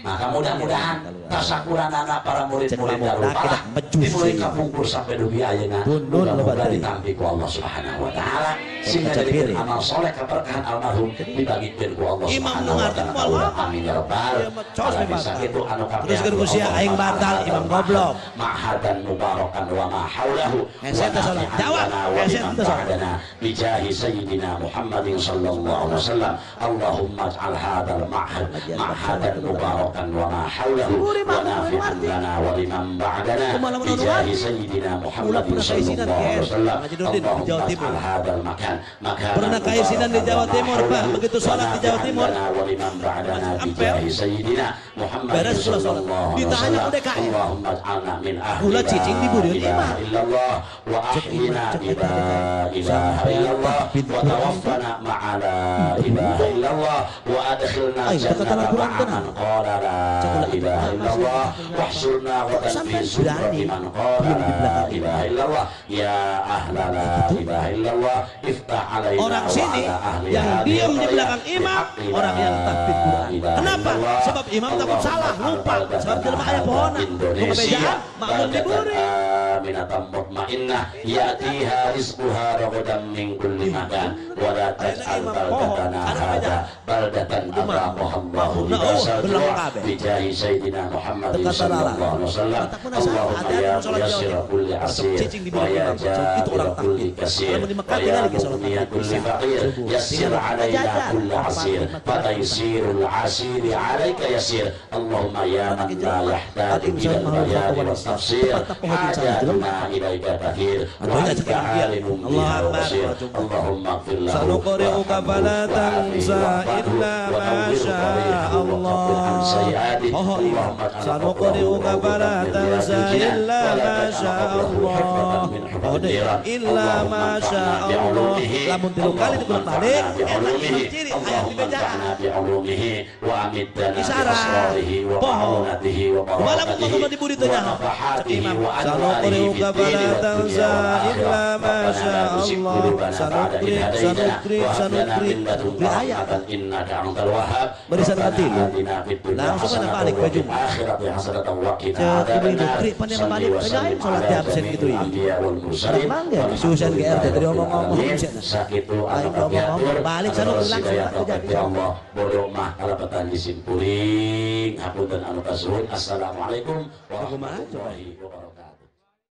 [SPEAKER 1] Maka mudah-mudahan tasakuranana para murid-murid Darul Falah dimulai kapungkur sampai dugi ayeuna mudah-mudahan ditampi ku Allah Subhanahu wa taala sehingga jadi amal soleh keberkahan almarhum dibagikeun ku Allah Subhanahu wa taala. Amin ya rabbal alamin. Sakitu anu kabeh
[SPEAKER 2] terus keur sia aing batal imam goblok.
[SPEAKER 1] Ma'hadan mubarakan wa ma haulahu
[SPEAKER 2] wa jawab hese teu salah
[SPEAKER 1] bijahi sayyidina Muhammadin sallallahu alaihi wasallam. Allahumma ij'al hadzal ma'had ma'hadan mubarakan wa ma haulahu wa nafi'an lana wa liman ba'dana bijahi sayyidina Muhammadin sallallahu alaihi wasallam. Allahumma ij'al hadzal makan
[SPEAKER 2] pernah kaisinan di Jawa Timur, Pak. Begitu sholat di Jawa Timur,
[SPEAKER 1] bijahi sayyidina Muhammadin
[SPEAKER 2] beres pula sholat. Ditanya ku DKM.
[SPEAKER 1] Allahumma ij'alna min ahli
[SPEAKER 2] Gula cicing di budeun imah.
[SPEAKER 1] illallah wa ahyina
[SPEAKER 2] Cek
[SPEAKER 1] bi
[SPEAKER 2] eta
[SPEAKER 1] la ilaha illallah wa tawaffana ma'a la ilaha illallah wa adkhilna
[SPEAKER 2] Ayo,
[SPEAKER 1] jannata
[SPEAKER 2] kata Al-Quran
[SPEAKER 1] ma'a
[SPEAKER 2] tenang.
[SPEAKER 1] man qala la ilaha illallah wahsurna ghadan fi
[SPEAKER 2] Sampai
[SPEAKER 1] zumrati
[SPEAKER 2] berani
[SPEAKER 1] man qala
[SPEAKER 2] diem di
[SPEAKER 1] la
[SPEAKER 2] belakang
[SPEAKER 1] ilaha illallah ya ahla la ilaha illallah iftah alaina
[SPEAKER 2] Orang
[SPEAKER 1] wa
[SPEAKER 2] sini
[SPEAKER 1] ala ahli
[SPEAKER 2] yang
[SPEAKER 1] hadhihi
[SPEAKER 2] diem di
[SPEAKER 1] al-qaryah
[SPEAKER 2] belakang imam,
[SPEAKER 1] bihaqqi
[SPEAKER 2] orang yang
[SPEAKER 1] la
[SPEAKER 2] tahfidz Quran.
[SPEAKER 1] ilaha
[SPEAKER 2] Kenapa?
[SPEAKER 1] illallah.
[SPEAKER 2] Sebab imam takut
[SPEAKER 1] Allahumma
[SPEAKER 2] salah,
[SPEAKER 1] ij'al
[SPEAKER 2] lupa. Sebab
[SPEAKER 1] baldatana
[SPEAKER 2] jelema aya pohona. Nu
[SPEAKER 1] Indonesia
[SPEAKER 2] kabejaan, makmum
[SPEAKER 1] baldatan
[SPEAKER 2] diburi.
[SPEAKER 1] aminatan mutmainnah ya'tiha rizquha ragadan min kulli makan wa la taj'al baldatana hadza baldatan adaqaha Allahu
[SPEAKER 2] Nah, oh,
[SPEAKER 1] libasal
[SPEAKER 2] belang
[SPEAKER 1] ju'
[SPEAKER 2] kabeh.
[SPEAKER 1] bijahi sayyidina Muhammadin
[SPEAKER 2] Teu katarara.
[SPEAKER 1] sallallahu alaihi wasallam.
[SPEAKER 2] Matak penasaran,
[SPEAKER 1] Allahumma
[SPEAKER 2] hati-hati
[SPEAKER 1] ya
[SPEAKER 2] mun sholat Jawa
[SPEAKER 1] muyassira
[SPEAKER 2] Timur.
[SPEAKER 1] kulli
[SPEAKER 2] Resep
[SPEAKER 1] asir
[SPEAKER 2] cicing di
[SPEAKER 1] wa
[SPEAKER 2] bawah
[SPEAKER 1] ya
[SPEAKER 2] imam. Itu
[SPEAKER 1] jabira
[SPEAKER 2] orang
[SPEAKER 1] kulli
[SPEAKER 2] tahfidz.
[SPEAKER 1] kasir
[SPEAKER 2] Lamun di Mekah
[SPEAKER 1] wa ya
[SPEAKER 2] tinggal ge sholat
[SPEAKER 1] mughniya
[SPEAKER 2] tahfidz
[SPEAKER 1] kulli
[SPEAKER 2] bisa.
[SPEAKER 1] faqir
[SPEAKER 2] Subuh.
[SPEAKER 1] yassir
[SPEAKER 2] Tinggal
[SPEAKER 1] alaina
[SPEAKER 2] jajan.
[SPEAKER 1] kulla
[SPEAKER 2] Opat,
[SPEAKER 1] asir
[SPEAKER 2] lima,
[SPEAKER 1] fa taysirul asiri alaika yasir. Allahumma ya man la yahtaju
[SPEAKER 2] Al-insan
[SPEAKER 1] ila
[SPEAKER 2] makhluk
[SPEAKER 1] al-bayani
[SPEAKER 2] wa
[SPEAKER 1] wat tafsir
[SPEAKER 2] Tepat poho jeung salah jelema.
[SPEAKER 1] hajatuna ilaika kathir wa
[SPEAKER 2] Atuh nya
[SPEAKER 1] anta
[SPEAKER 2] cek imam kieu.
[SPEAKER 1] alimun
[SPEAKER 2] Allah
[SPEAKER 1] biha wa
[SPEAKER 2] Akbar.
[SPEAKER 1] basir. Allahumma ighfir lahu
[SPEAKER 2] Sanuqri'uka
[SPEAKER 1] warhamhu
[SPEAKER 2] fala
[SPEAKER 1] wa'afihi
[SPEAKER 2] tansa
[SPEAKER 1] wa'fu
[SPEAKER 2] illa
[SPEAKER 1] wa
[SPEAKER 2] ma
[SPEAKER 1] nawwir
[SPEAKER 2] syaa
[SPEAKER 1] tariqahu wa kaffir an
[SPEAKER 2] Allah.
[SPEAKER 1] sayyi'atihi.
[SPEAKER 2] Poho imam.
[SPEAKER 1] Allahumma ij'al qabrahu
[SPEAKER 2] Sanuqri'uka
[SPEAKER 1] rawdatan
[SPEAKER 2] fala
[SPEAKER 1] min
[SPEAKER 2] tansa
[SPEAKER 1] riyadil jinan
[SPEAKER 2] illa
[SPEAKER 1] wa la
[SPEAKER 2] ma
[SPEAKER 1] taj'al
[SPEAKER 2] syaa
[SPEAKER 1] qabrahu hufratan
[SPEAKER 2] Allah.
[SPEAKER 1] min
[SPEAKER 2] Poho
[SPEAKER 1] hufarin
[SPEAKER 2] deui.
[SPEAKER 1] niran.
[SPEAKER 2] Illa
[SPEAKER 1] Allahumma
[SPEAKER 2] ma
[SPEAKER 1] anfa'na
[SPEAKER 2] syaa Allah.
[SPEAKER 1] bi'ulumihi.
[SPEAKER 2] Lamun tilu kali
[SPEAKER 1] Allahumma
[SPEAKER 2] dibulak-balik,
[SPEAKER 1] anfa'na
[SPEAKER 2] eta imam
[SPEAKER 1] bi'ulumihi.
[SPEAKER 2] ciri aya di
[SPEAKER 1] Allahumma
[SPEAKER 2] bejaan.
[SPEAKER 1] anfa'na bi'ulumihi wa amiddana
[SPEAKER 2] Isyarat.
[SPEAKER 1] biasrarihi wa
[SPEAKER 2] Poho.
[SPEAKER 1] ma'unatihi wa
[SPEAKER 2] Kumaha lamun
[SPEAKER 1] barakatihi
[SPEAKER 2] makmum diburi teu
[SPEAKER 1] wa
[SPEAKER 2] nyaho? Cek
[SPEAKER 1] nafahatihi
[SPEAKER 2] imam.
[SPEAKER 1] wa anwarihi
[SPEAKER 2] Sanuqri'uka
[SPEAKER 1] fid dini
[SPEAKER 2] fala
[SPEAKER 1] wad dunya
[SPEAKER 2] tansa
[SPEAKER 1] wal akhirah.
[SPEAKER 2] illa ma
[SPEAKER 1] Rabbana la
[SPEAKER 2] syaa
[SPEAKER 1] tuzigh
[SPEAKER 2] Allah.
[SPEAKER 1] qulubana ba'da idh
[SPEAKER 2] Sanukri,
[SPEAKER 1] hadaitana
[SPEAKER 2] sanukri,
[SPEAKER 1] wa hab lana
[SPEAKER 2] sanukri,
[SPEAKER 1] min ladunka
[SPEAKER 2] sanukri aya.
[SPEAKER 1] rahmatan innaka antal wahhab.
[SPEAKER 2] Barisan
[SPEAKER 1] Rabbana
[SPEAKER 2] katilu.
[SPEAKER 1] atina fid dunya
[SPEAKER 2] Langsung kana
[SPEAKER 1] hasanatan
[SPEAKER 2] balik
[SPEAKER 1] wa fil
[SPEAKER 2] baju.
[SPEAKER 1] akhirati hasanatan wa qina
[SPEAKER 2] Cek ibu-ibu
[SPEAKER 1] adzabannar.
[SPEAKER 2] kri pan yang
[SPEAKER 1] Salli
[SPEAKER 2] balik
[SPEAKER 1] wa
[SPEAKER 2] teh
[SPEAKER 1] sallim
[SPEAKER 2] sholat
[SPEAKER 1] ala
[SPEAKER 2] di absen
[SPEAKER 1] jami'il
[SPEAKER 2] gitu ya.
[SPEAKER 1] anbiya wal mursalin
[SPEAKER 2] Urang mangga susan GRT
[SPEAKER 1] walhamdulillahi
[SPEAKER 2] tadi
[SPEAKER 1] rabbil
[SPEAKER 2] omong-omong
[SPEAKER 1] alamin.
[SPEAKER 2] cenah.
[SPEAKER 1] Sakitu anu
[SPEAKER 2] Aing
[SPEAKER 1] kami
[SPEAKER 2] omong-omong
[SPEAKER 1] atur
[SPEAKER 2] balik
[SPEAKER 1] anu
[SPEAKER 2] sanuk langsung
[SPEAKER 1] sidaya
[SPEAKER 2] teu
[SPEAKER 1] taufiq
[SPEAKER 2] jadi.
[SPEAKER 1] ti Allah bodoh mah kalapetan disimpuling hapunten anu kasuhun. Assalamualaikum
[SPEAKER 2] Kumaha coba?
[SPEAKER 1] warahmatullahi wabarakatuh.